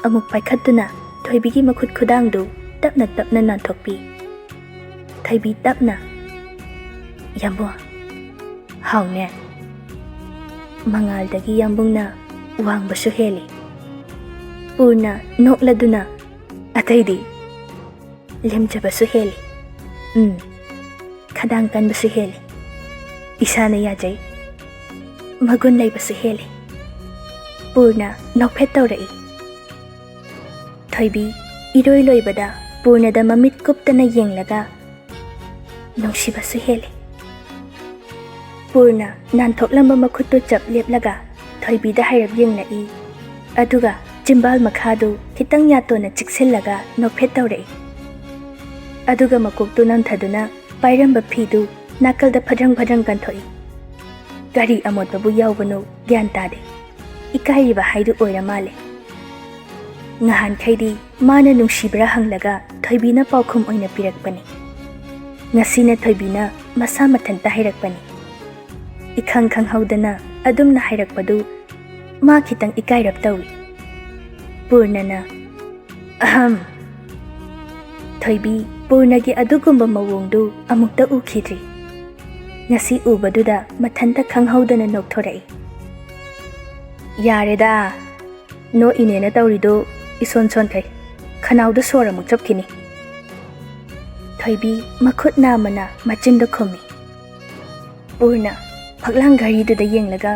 ꯑꯃꯨꯛ ꯄꯥꯏꯈꯠꯇꯨꯅ ꯊꯣꯏꯕꯤꯒꯤ ꯃꯈꯨꯠ ꯈꯨꯗꯥꯡꯗꯨ ꯇꯞꯅ ꯇꯞꯅ ꯅꯥꯟꯊꯣꯛꯄꯤ꯫ ꯊꯣꯏꯕꯤ ꯇꯞꯅ, "ꯌꯥꯝꯕꯨꯡ, ꯍꯥꯎꯅꯦ꯫ ꯃꯉꯥꯜꯗꯒꯤ ꯌꯥꯝꯕꯨꯡꯅ ꯋꯥꯡꯕꯁꯨ ꯍꯦꯜꯂꯤ꯫" ꯄꯨꯔꯅ ꯅꯣꯛꯂꯗꯨꯅ, "ꯑꯇꯩꯗꯤ?" "ꯂꯦꯝꯖꯕꯁꯨ ꯍꯦꯜꯂꯤ꯫ ꯎꯝ, ꯈꯗꯥꯡ ꯀꯟꯕꯁꯨ ꯍꯦꯜꯂꯤ꯫ ꯏꯁꯥꯅ ꯌꯥꯖꯩ꯫ ꯃꯒꯨꯟ ꯂꯩꯕꯁꯨ ꯍꯦꯜꯂꯤ꯫" ꯄꯨꯔꯅ ꯅꯣꯛꯐꯦꯠ ꯇꯧꯔꯛꯏ꯫ ꯊꯣꯏꯕꯤ ꯏꯔꯣꯏ ꯂꯣꯏꯕꯗ ꯄꯨꯔꯅꯗ ꯃꯃꯤꯠ ꯀꯨꯞꯇꯅ ꯌꯦꯡꯂꯒ, "ꯅꯨꯡꯁꯤꯕꯁꯨ ꯍꯦꯜꯂꯤ꯫" ꯄꯨꯔꯅ ꯅꯥꯟꯊꯣꯛꯂꯝꯕ ꯃꯈꯨꯠꯇꯨ ꯆꯞ ꯂꯦꯞꯂꯒ ꯊꯣꯏꯕꯤꯗ ꯍꯥꯏꯔꯞ ꯌꯦꯡꯂꯛꯏ꯫ ꯑꯗꯨꯒ ꯆꯤꯝꯕꯥꯜ ꯃꯈꯥꯗꯨ ꯈꯤꯇꯪ ꯌꯥꯇꯣꯟꯅ ꯆꯤꯛꯁꯤꯜꯂꯒ ꯅꯣꯛꯐꯦꯠ ꯇꯧꯔꯛꯏ꯫ ꯑꯗꯨꯒ ꯃꯀꯣꯛꯇꯨ ꯅꯝꯊꯗꯨꯅ ꯄꯥꯏꯔꯝꯕ ꯐꯤꯗꯨ ꯅꯥꯀꯜꯗ ꯐꯗ꯭ꯔꯪ ꯐꯗ꯭ꯔꯪ ꯀꯟꯊꯣꯛꯏ꯫ ꯀꯔꯤ ꯑꯃꯣꯠꯄꯕꯨ ꯌꯥꯎꯕꯅꯣ ꯒ꯭ꯌꯥꯟ ꯇꯥꯗꯦ꯫ ꯏꯀꯥꯏꯔꯤꯕ ꯍꯥꯏꯗꯨ ꯑꯣꯏꯔ ꯃꯥꯜꯂꯦ꯫ ꯉꯍꯥꯟꯈꯩꯗꯤ ꯃꯥꯅ ꯅꯨꯡꯁꯤꯕ꯭ꯔꯥ ꯍꯪꯂꯒ ꯊꯣꯏꯕꯤꯅ ꯄꯥꯎꯈꯨꯝ ꯑꯣꯏꯅ ꯄꯤꯔꯛꯄꯅꯤ꯫ ꯉꯁꯤꯅ ꯊꯣꯏꯕꯤꯅ ꯃꯁꯥ ꯃꯊꯟꯇ ꯍꯥꯏꯔꯛꯄꯅꯤ꯫ ꯏꯈꯪ ꯈꯪꯍꯧꯗꯅ ꯑꯗꯨꯝꯅ ꯍꯥꯏꯔꯛꯄꯗꯨ ꯃꯥ ꯈꯤꯇꯪ ꯏꯀꯥꯏꯔꯞ ꯇꯧꯏ꯫ ꯄꯨꯔꯅꯅ, "ꯑꯍꯝ!" ꯊꯣꯏꯕꯤ, ꯄꯨꯔꯅꯒꯤ ꯑꯗꯨꯒꯨꯝꯕ ꯃꯑꯣꯡꯗꯨ ꯑꯃꯨꯛꯇ ꯎꯈꯤꯗ꯭ꯔꯤ꯫ ꯉꯁꯤ ꯎꯕꯗꯨꯗ ꯃꯊꯟꯇ ꯈꯪꯍꯧꯗꯅ ꯅꯣꯛꯊꯣꯔꯛꯏ꯫ "ꯌꯥꯔꯦꯗ, ꯅꯣꯛꯏꯅꯦꯅ ꯇꯧꯔꯤꯗꯨ ꯏꯁꯣꯟ ꯁꯣꯟꯈꯩ꯫ ꯈꯅꯥꯎꯗ ꯁꯣꯔ ꯑꯃꯨꯛ ꯆꯞꯈꯤꯅꯤ꯫" ꯊꯣꯏꯕꯤ ꯃꯈꯨꯠ ꯅꯥꯝꯃꯅ ꯃꯆꯤꯟꯗ ꯈꯨꯝꯃꯤ꯫ ꯄꯨꯔꯅ ꯐꯛꯂꯥꯡ ꯘꯔꯤꯗꯨꯗ ꯌꯦꯡꯂꯒ,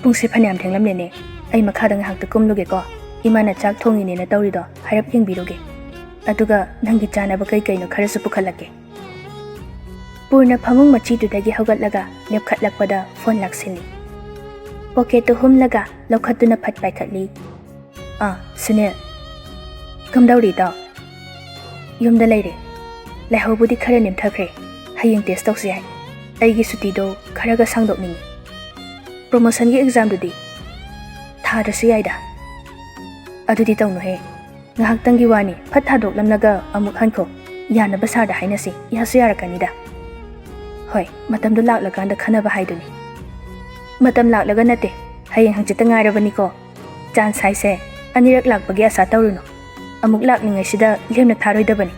"ꯄꯨꯡꯁꯦ ꯐꯅꯌꯥꯝ ꯊꯦꯡꯂꯝꯂꯦꯅꯦ꯫ ꯑꯩ ꯃꯈꯥꯗ ꯉꯥꯏꯍꯥꯛꯇ ꯀꯨꯝꯂꯨꯒꯦꯀꯣ꯫ ꯏꯃꯥꯅ ꯆꯥꯛ ꯊꯣꯡꯉꯤꯅꯦꯅ ꯇꯧꯔꯤꯗꯣ ꯍꯥꯏꯔꯞ ꯌꯦꯡꯕꯤꯔꯨꯒꯦ꯫ ꯑꯗꯨꯒ ꯅꯪꯒꯤ ꯆꯥꯅꯕ ꯀꯩ ꯀꯩꯅꯣ ꯈꯔꯁꯨ ꯄꯨꯈꯠꯂꯛꯀꯦ꯫" ꯄꯨꯔꯅ ꯐꯃꯨꯡ ꯃꯆꯤꯗꯨꯗꯒꯤ ꯍꯧꯒꯠꯂꯒ ꯂꯦꯞꯈꯠꯂꯛꯄꯗ ꯐꯣꯟ ꯂꯥꯛꯁꯤꯜꯂꯤ꯫ ꯄꯣꯀꯦꯠꯇꯨ ꯍꯨꯝꯂꯒ ꯂꯧꯈꯠꯇꯨꯅ ꯐꯠ ꯄꯥꯏꯈꯠꯂꯤ꯫ "ꯑꯥ, ꯁꯨꯅꯤꯜ꯫ ꯀꯝꯗꯧꯔꯤ, ꯏꯇꯥꯎ?" "ꯌꯨꯝꯗ ꯂꯩꯔꯦ꯫ ꯂꯥꯏꯍꯧꯕꯨꯗꯤ ꯈꯔ ꯅꯦꯝꯊꯈ꯭ꯔꯦ꯫ ꯍꯌꯦꯡ ꯇꯦꯁ ꯇꯧꯁꯤ ꯍꯥꯏ꯫ ꯑꯩꯒꯤ ꯁꯨꯇꯤꯗꯣ ꯈꯔꯒ ꯁꯥꯡꯗꯣꯛꯅꯤꯡꯉꯤ꯫ ꯄ꯭ꯔꯣꯃꯣꯁꯟꯒꯤ ꯑꯦꯛꯖꯥꯝꯗꯨꯗꯤ ꯊꯥꯗ꯭ꯔꯁꯨ ꯌꯥꯏꯗ꯫" "ꯑꯗꯨꯗꯤ ꯇꯧꯅꯨꯍꯦ꯫ ꯉꯥꯏꯍꯥꯛꯇꯪꯒꯤ ꯋꯥꯅꯤ꯫ ꯐꯠ ꯊꯥꯗꯣꯛꯂꯝꯂꯒ ꯑꯃꯨꯛ ꯍꯟꯈꯣ꯫ ꯌꯥꯅꯕ ꯁꯥꯔꯗ ꯍꯥꯏꯅꯁꯤ꯫ ꯌꯥꯁꯨ ꯌꯥꯔꯛꯀꯅꯤꯗ꯫" "ꯍꯣꯏ, ꯃꯇꯝꯗꯨ ꯂꯥꯛꯂꯀꯥꯟꯗ ꯈꯟꯅꯕ ꯍꯥꯏꯗꯨꯅꯤ꯫" "ꯃꯇꯝ ꯂꯥꯛꯂꯒ ꯅꯠꯇꯦ, ꯍꯌꯦꯡ ꯍꯪꯆꯤꯠꯇ ꯉꯥꯏꯔꯕꯅꯤꯀꯣ꯫ ꯆꯥꯟꯁ ꯍꯥꯏꯁꯦ ꯑꯅꯤꯔꯛ ꯂꯥꯛꯄꯒꯤ ꯑꯁꯥ ꯇꯧꯔꯨꯅꯨ꯫ ꯑꯃꯨꯛ ꯂꯥꯛꯂꯤꯉꯩꯁꯤꯗ ꯂꯦꯝꯅ ꯊꯥꯔꯣꯏꯗꯕꯅꯤ꯫"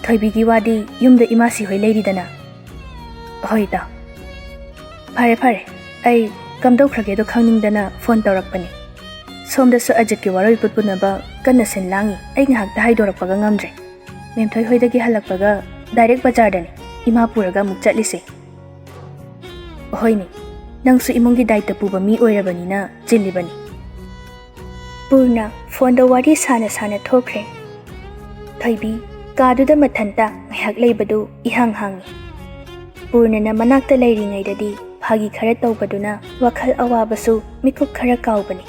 "ꯊꯣꯏꯕꯤꯒꯤ ꯋꯥꯗꯤ ꯌꯨꯝꯗ ꯏꯃꯥꯁꯤ ꯍꯣꯏ ꯂꯩꯔꯤꯗꯅ?" "ꯍꯣꯏ, ꯏꯇꯥꯎ꯫" "ꯐꯔꯦ, ꯐꯔꯦ꯫ ꯑꯩ ꯀꯝꯗꯧꯈ꯭ꯔꯒꯦꯗꯣ ꯈꯪꯅꯤꯡꯗꯅ ꯐꯣꯟ ꯇꯧꯔꯛꯄꯅꯤ꯫ ꯁꯣꯝꯗꯁꯨ ꯑꯖꯤꯠꯀꯤ ꯋꯥꯔꯣꯏ ꯄꯨꯠꯄꯨꯅꯕ ꯀꯟꯅ ꯁꯤꯟ ꯂꯥꯡꯉꯤ꯫ ꯑꯩ ꯉꯥꯏꯍꯥꯛꯇ ꯍꯥꯏꯗꯣꯔꯛꯄꯒ ꯉꯝꯗ꯭ꯔꯦ꯫ ꯃꯦꯝꯊꯣꯏ ꯍꯣꯏꯗꯒꯤ ꯍꯜꯂꯛꯄꯒ ꯗꯥꯏꯔꯦꯛ ꯕꯖꯥꯔꯗꯅꯤ ꯏꯃꯥ ꯄꯨꯔꯒ ꯑꯃꯨꯛ ꯆꯠꯂꯤꯁꯦ꯫" "ꯍꯣꯏꯅꯦ, ꯅꯪꯁꯨ ꯏꯃꯨꯡꯒꯤ ꯗꯥꯏꯇ ꯄꯨꯕ ꯃꯤ ꯑꯣꯏꯔꯕꯅꯤꯅ ꯆꯤꯜꯂꯤꯕꯅꯤ꯫" ꯄꯨꯔꯅ ꯐꯣꯟꯗ ꯋꯥꯔꯤ ꯁꯥꯅ ꯁꯥꯅ ꯊꯣꯛꯈ꯭ꯔꯦ꯫ ꯊꯣꯏꯕꯤ ꯀꯥꯗꯨꯗ ꯃꯊꯟꯇ ꯉꯥꯏꯍꯥꯛ ꯂꯩꯕꯗꯨ ꯏꯍꯥꯡ ꯍꯥꯡꯉꯤ꯫ ꯄꯨꯔꯅꯅ ꯃꯅꯥꯛꯇ ꯂꯩꯔꯤꯉꯩꯗꯗꯤ ꯐꯥꯒꯤ ꯈꯔ ꯇꯧꯕꯗꯨꯅ ꯋꯥꯈꯜ ꯑꯋꯥꯕꯁꯨ ꯃꯤꯀꯨꯞ ꯈꯔ ꯀꯥꯎꯕꯅꯤ꯫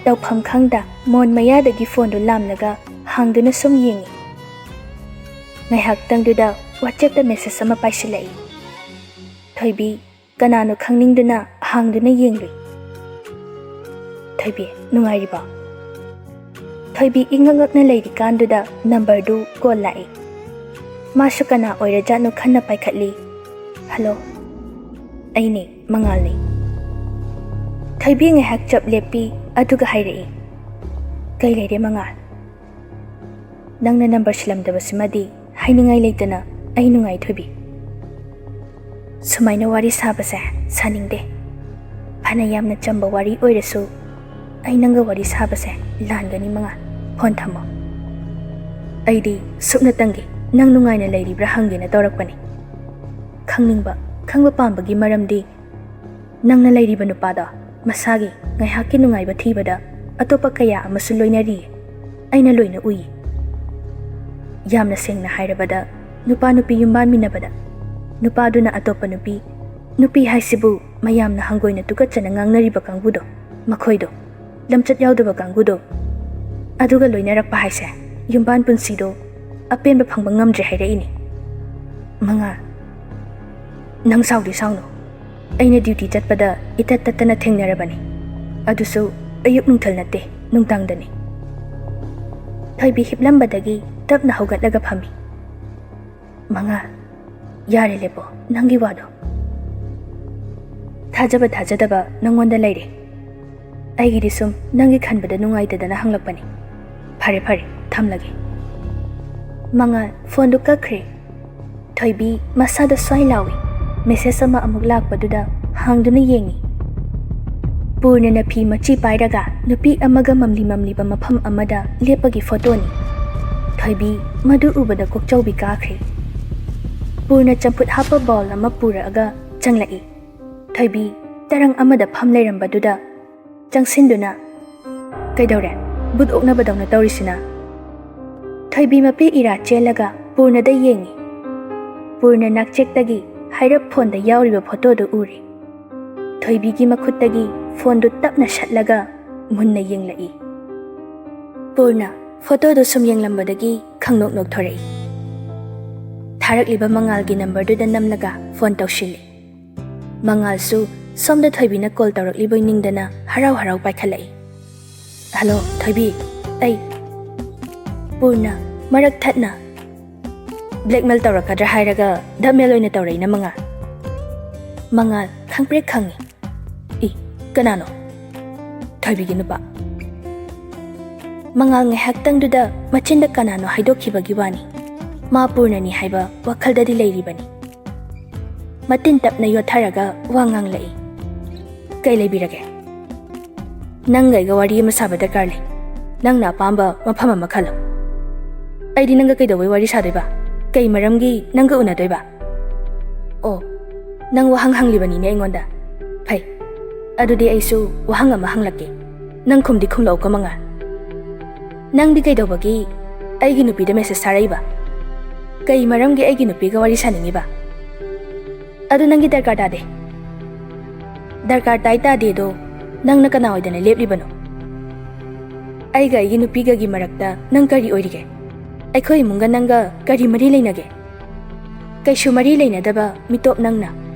ꯇꯧꯐꯝ ꯈꯪꯗ ꯃꯣꯟ ꯃꯌꯥꯗꯒꯤ ꯐꯣꯟꯗꯨ ꯂꯥꯝꯂꯒ ꯍꯥꯡꯗꯨꯅ ꯁꯨꯝ ꯌꯦꯡꯉꯤ꯫ ꯉꯥꯏꯍꯥꯛꯇꯪꯗꯨꯗ WhatsAppꯇ ꯃꯦꯁꯦꯖ ꯑꯃ ꯄꯥꯏꯁꯤꯜꯂꯛꯏ꯫ ꯊꯣꯏꯕꯤ ꯀꯅꯥꯅꯣ ꯈꯪꯅꯤꯡꯗꯨꯅ ꯍꯥꯡꯗꯨꯅ ꯌꯦꯡꯂꯨꯏ꯫ "ꯊꯣꯏꯕꯤ, ꯅꯨꯡꯉꯥꯏꯔꯤꯕꯣ?" ꯊꯣꯏꯕꯤ ꯏꯉꯛ ꯉꯛꯅ ꯂꯩꯔꯤꯀꯥꯟꯗꯨꯗ ꯅꯝꯕꯔꯗꯨ ꯀꯣꯜ ꯂꯥꯛꯏ꯫ ꯃꯥꯁꯨ ꯀꯅꯥ ꯑꯣꯏꯔꯖꯥꯠꯅꯣ ꯈꯟꯅ ꯄꯥꯏꯈꯠꯂꯤ꯫ "ꯍꯜꯂꯣ, ꯑꯩꯅꯦ, ꯃꯉꯥꯜꯅꯦ꯫" ꯊꯣꯏꯕꯤ ꯉꯥꯏꯍꯥꯛ ꯆꯞ ꯂꯦꯞꯄꯤ, ꯑꯗꯨꯒ ꯍꯥꯏꯔꯛꯏ, "ꯀꯩ ꯂꯩꯔꯦ ꯃꯉꯥꯜ?" "ꯅꯪꯅ ꯅꯝꯕꯔ ꯁꯤꯜꯂꯝꯗꯕꯁꯤꯃꯗꯤ ꯍꯥꯏꯅꯤꯡꯉꯥꯏ ꯂꯩꯇꯅ ꯑꯩ ꯅꯨꯡꯉꯥꯏ ꯊꯣꯏꯕꯤ꯫ ꯁꯨꯃꯥꯏꯅ ꯋꯥꯔꯤ ꯁꯥꯕꯁꯦ ꯁꯥꯅꯤꯡꯗꯦ꯫ ꯐꯅ ꯌꯥꯝꯅ ꯆꯝꯕ ꯋꯥꯔꯤ ꯑꯣꯏꯔꯁꯨ ꯑꯩ ꯅꯪꯒ ꯋꯥꯔꯤ ꯁꯥꯕꯁꯦ ꯂꯥꯟꯒꯅꯤ ꯃꯉꯥꯜ꯫ ꯐꯣꯟ ꯊꯝꯃꯣ꯫ ꯑꯩꯗꯤ ꯁꯨꯞꯅꯇꯪꯒꯤ ꯅꯪ ꯅꯨꯡꯉꯥꯏꯅ ꯂꯩꯔꯤꯕ꯭ꯔꯥ ꯍꯪꯒꯦꯅ ꯇꯧꯔꯛꯄꯅꯤ꯫ ꯈꯪꯅꯤꯡꯕ, ꯈꯪꯕ ꯄꯥꯝꯕꯒꯤ ꯃꯔꯝꯗꯤ ꯅꯪꯅ ꯂꯩꯔꯤꯕ ꯅꯨꯄꯥꯗꯣ ꯃꯁꯥꯒꯤ ꯉꯥꯏꯍꯥꯛꯀꯤ ꯅꯨꯡꯉꯥꯏꯕ ꯊꯤꯕꯗ ꯑꯇꯣꯞꯄ ꯀꯌꯥ ꯑꯃꯁꯨ ꯂꯣꯏꯅꯔꯤꯌꯦ꯫ ꯑꯩꯅ ꯂꯣꯏꯅ ꯎꯏ꯫ ꯌꯥꯝꯅ ꯁꯦꯡꯅ ꯍꯥꯏꯔꯕꯗ ꯅꯨꯄꯥ ꯅꯨꯄꯤ ꯌꯨꯝꯕꯥꯟꯃꯤꯟꯅꯕꯗ ꯅꯨꯄꯥꯗꯨꯅ ꯑꯇꯣꯞꯄ ꯅꯨꯄꯤ, ꯅꯨꯄꯤ ꯍꯥꯏꯁꯤꯕꯨ ꯃꯌꯥꯝꯅ ꯍꯪꯒꯣꯏꯅ ꯇꯨꯀꯠꯆꯅ ꯉꯥꯡꯅꯔꯤꯕ ꯀꯥꯡꯕꯨꯗꯣ, ꯃꯈꯣꯏꯗꯣ, ꯂꯝꯆꯠ ꯌꯥꯎꯗꯕ ꯀꯥꯡꯕꯨꯗꯣ, ꯑꯗꯨꯒ ꯂꯣꯏꯅꯔꯛꯄ ꯍꯥꯏꯁꯦ ꯌꯨꯝꯕꯥꯟ ꯄꯨꯟꯁꯤꯗꯣ ꯑꯄꯦꯟꯕ ꯐꯪꯕ ꯉꯝꯗ꯭ꯔꯦ ꯍꯥꯏꯔꯛꯏꯅꯦ꯫ ꯃꯉꯥꯜ, ꯅꯪ ꯁꯥꯎꯗꯤ ꯁꯥꯎꯅꯨ꯫ ꯑꯩꯅ ꯗ꯭ꯌꯨꯇꯤ ꯆꯠꯄꯗ ꯏꯇꯠ ꯇꯠꯇꯅ ꯊꯦꯡꯅꯔꯕꯅꯤ꯫ ꯑꯗꯨꯁꯨ ꯑꯌꯨꯛ ꯅꯨꯡꯊꯤꯜ ꯅꯠꯇꯦ, ꯅꯨꯡꯗꯥꯡꯗꯅꯤ꯫" ꯊꯣꯏꯕꯤ ꯍꯤꯞꯂꯝꯕꯗꯒꯤ ꯇꯞꯅ ꯍꯧꯒꯠꯂꯒ ꯐꯝꯃꯤ꯫ "ꯃꯉꯥꯜ, ꯌꯥꯔꯦ, ꯂꯦꯞꯄꯣ, ꯅꯪꯒꯤ ꯋꯥꯗꯣ꯫ ꯊꯥꯖꯕ ꯊꯥꯖꯗꯕ ꯅꯪꯉꯣꯟꯗ ꯂꯩꯔꯦ꯫ ꯑꯩꯒꯤꯗꯤ ꯁꯨꯝ ꯅꯪꯒꯤ ꯈꯟꯕꯗ ꯅꯨꯡꯉꯥꯏꯇꯗꯅ ꯍꯪꯂꯛꯄꯅꯤ꯫ ꯐꯔꯦ, ꯐꯔꯦ, ꯊꯝꯂꯒꯦ꯫" ꯃꯉꯥꯜ ꯐꯣꯟꯗꯨ ꯀꯛꯈ꯭ꯔꯦ꯫ ꯊꯣꯏꯕꯤ ꯃꯁꯥꯗ ꯁ꯭ꯋꯥꯏ ꯂꯥꯎꯏ꯫ ꯃꯦꯁꯦꯖ ꯑꯃ ꯑꯃꯨꯛ ꯂꯥꯛꯄꯗꯨꯗ ꯍꯥꯡꯗꯨꯅ ꯌꯦꯡꯏ꯫ ꯄꯨꯔꯅꯅ ꯐꯤ ꯃꯆꯤ ꯄꯥꯏꯔꯒ ꯅꯨꯄꯤ ꯑꯃꯒ ꯃꯝꯂꯤ ꯃꯝꯂꯤꯕ ꯃꯐꯝ ꯑꯃꯗ ꯂꯦꯞꯄꯒꯤ ꯐꯣꯇꯣꯅꯤ꯫ ꯊꯣꯏꯕꯤ ꯃꯗꯨ ꯎꯕꯗ ꯀꯣꯛꯆꯧꯕꯤ ꯀꯥꯈ꯭ꯔꯦ꯫ ꯄꯨꯔꯅ ꯆꯝꯐꯨꯠ ꯍꯥꯞꯄ ꯕꯥꯎꯜ ꯑꯃ ꯄꯨꯔꯛꯑꯒ ꯆꯪꯂꯛꯏ꯫ ꯊꯣꯏꯕꯤ ꯇꯔꯪ ꯑꯃꯗ ꯐꯝ ꯂꯩꯔꯝꯕꯗꯨꯗ ꯆꯪꯁꯤꯟꯗꯨꯅ, "ꯀꯩꯗꯧꯔꯦ? ꯕꯨꯠ ꯑꯣꯛꯅꯕꯗꯧꯅ ꯇꯧꯔꯤꯁꯤꯅ?" ꯊꯣꯏꯕꯤ ꯃꯄꯤ ꯏꯔꯥ ꯆꯦꯜꯂꯒ ꯄꯨꯔꯅꯗ ꯌꯦꯡꯏ꯫ ꯄꯨꯔꯅ ꯅꯥꯛꯆꯦꯛꯇꯒꯤ ꯍꯥꯏꯔꯞ ꯐꯣꯟꯗ ꯌꯥꯎꯔꯤꯕ ꯐꯣꯇꯣꯗꯨ ꯎꯔꯤ꯫ ꯊꯣꯏꯕꯤꯒꯤ ꯃꯈꯨꯠꯇꯒꯤ ꯐꯣꯟꯗꯨ ꯇꯞꯅ ꯁꯠꯂꯒ ꯃꯨꯟꯅ ꯌꯦꯡꯂꯛꯏ꯫ ꯄꯨꯔꯅ ꯐꯣꯇꯣꯗꯨ ꯁꯨꯝ ꯌꯦꯡꯂꯝꯕꯗꯒꯤ ꯈꯪꯅꯣꯛ ꯅꯣꯛꯊꯣꯔꯛꯏ꯫ ꯊꯥꯔꯛꯂꯤꯕ ꯃꯉꯥꯜꯒꯤ ꯅꯝꯕꯔꯗꯨꯗ ꯅꯝꯂꯒ ꯐꯣꯟ ꯇꯧꯁꯤꯜꯂꯤ꯫ ꯃꯉꯥꯜꯁꯨ ꯁꯣꯝꯗ ꯊꯣꯏꯕꯤꯅ ꯀꯣꯜ ꯇꯧꯔꯛꯂꯤꯕꯣꯏ ꯅꯤꯡꯗꯅ ꯍꯔꯥꯎ ꯍꯔꯥꯎ ꯄꯥꯏꯈꯠꯂꯛꯏ꯫ "ꯍꯜꯂꯣ, ꯊꯣꯏꯕꯤ꯫ ꯑꯩ, ꯄꯨꯔꯅ, ꯃꯔꯛ ꯊꯠꯅ꯫ ꯕ꯭ꯂꯦꯛꯃꯦꯜ ꯇꯧꯔꯛꯀꯗ꯭ꯔꯥ ꯍꯥꯏꯔꯒ ꯗꯕꯃꯦꯜ ꯑꯣꯏꯅ ꯇꯧꯔꯛꯏꯅ ꯃꯉꯥꯜ꯫ ꯃꯉꯥꯜ ꯈꯪꯄ꯭ꯔꯦꯛ ꯈꯪꯉꯤ꯫ ꯏ, ꯀꯅꯥꯅꯣ? ꯊꯣꯏꯕꯤꯒꯤ ꯅꯨꯄꯥ꯫ ꯃꯉꯥꯜ ꯉꯥꯏꯍꯥꯛꯇꯪꯗꯨꯗ ꯃꯆꯤꯟꯗ ꯀꯅꯥꯅꯣ ꯍꯥꯏꯗꯣꯛꯈꯤꯕꯒꯤ ꯋꯥꯅꯤ꯫ ꯃꯥ ꯄꯨꯔꯅꯅꯤ ꯍꯥꯏꯕ ꯋꯥꯈꯜꯗꯗꯤ ꯂꯩꯔꯤꯕꯅꯤ꯫ ꯃꯇꯤꯟ ꯇꯞꯅ ꯌꯣꯠꯊꯔꯒ ꯋꯥ ꯉꯥꯡꯂꯛꯏ꯫ ꯀꯩ ꯂꯩꯕꯤꯔꯒꯦ? ꯅꯪꯒ ꯑꯩꯒ ꯋꯥꯔꯤ ꯑꯃ ꯁꯥꯕ ꯗꯔꯀꯥꯔ ꯂꯩ꯫ ꯅꯪꯅ ꯑꯄꯥꯝꯕ ꯃꯐꯝ ꯑꯃ ꯈꯜꯂꯣ꯫ ꯑꯩꯗꯤ ꯅꯪꯒ ꯀꯩꯗꯧꯕꯩ ꯋꯥꯔꯤ ꯁꯥꯗꯣꯏꯕ? ꯀꯩ ꯃꯔꯝꯒꯤ ꯅꯪꯒ ꯎꯅꯗꯣꯏꯕ? ꯑꯣ, ꯅꯪ ꯋꯥꯍꯪ ꯍꯪꯂꯤꯕꯅꯤꯅꯦ ꯑꯩꯉꯣꯟꯗ꯫ ꯐꯩ, ꯑꯗꯨꯗꯤ ꯑꯩꯁꯨ ꯋꯥꯍꯪ ꯑꯃ ꯍꯪꯂꯛꯀꯦ꯫ ꯅꯪ ꯈꯨꯝꯗꯤ ꯈꯨꯝꯂꯛꯎꯀꯣ ꯃꯉꯥꯜ꯫ ꯅꯪꯗꯤ ꯀꯩꯗꯧꯕꯒꯤ ꯑꯩꯒꯤ ꯅꯨꯄꯤꯗ ꯃꯦꯁꯦꯖ ꯊꯥꯔꯛꯏꯕ? ꯀꯩ ꯃꯔꯝꯒꯤ ꯑꯩꯒꯤ ꯅꯨꯄꯤꯒ ꯋꯥꯔꯤ ꯁꯥꯅꯤꯡꯉꯤꯕ? ꯑꯗꯨ ꯅꯪꯒꯤ ꯗꯔꯀꯥꯔ ꯇꯥꯗꯦ꯫ ꯗꯔꯀꯥꯔ ꯇꯥꯏ ꯇꯥꯗꯦꯗꯣ ꯅꯪꯅ ꯀꯅꯥ ꯑꯣꯏꯗꯅ ꯂꯦꯞꯂꯤꯕꯅꯣ? ꯑꯩꯒ ꯑꯩꯒꯤ ꯅꯨꯄꯤꯒꯒꯤ ꯃꯔꯛꯇ ꯅꯪ ꯀꯔꯤ ꯑꯣꯏꯔꯤꯒꯦ? ꯑꯩꯈꯣꯏ ꯏꯃꯨꯡꯒ ꯅꯪꯒ ꯀꯔꯤ ꯃꯔꯤ ꯂꯩꯅꯒꯦ? ꯀꯩꯁꯨ ꯃꯔꯤ ꯂꯩꯅꯗꯕ ꯃꯤꯇꯣꯞ ꯅꯪꯅ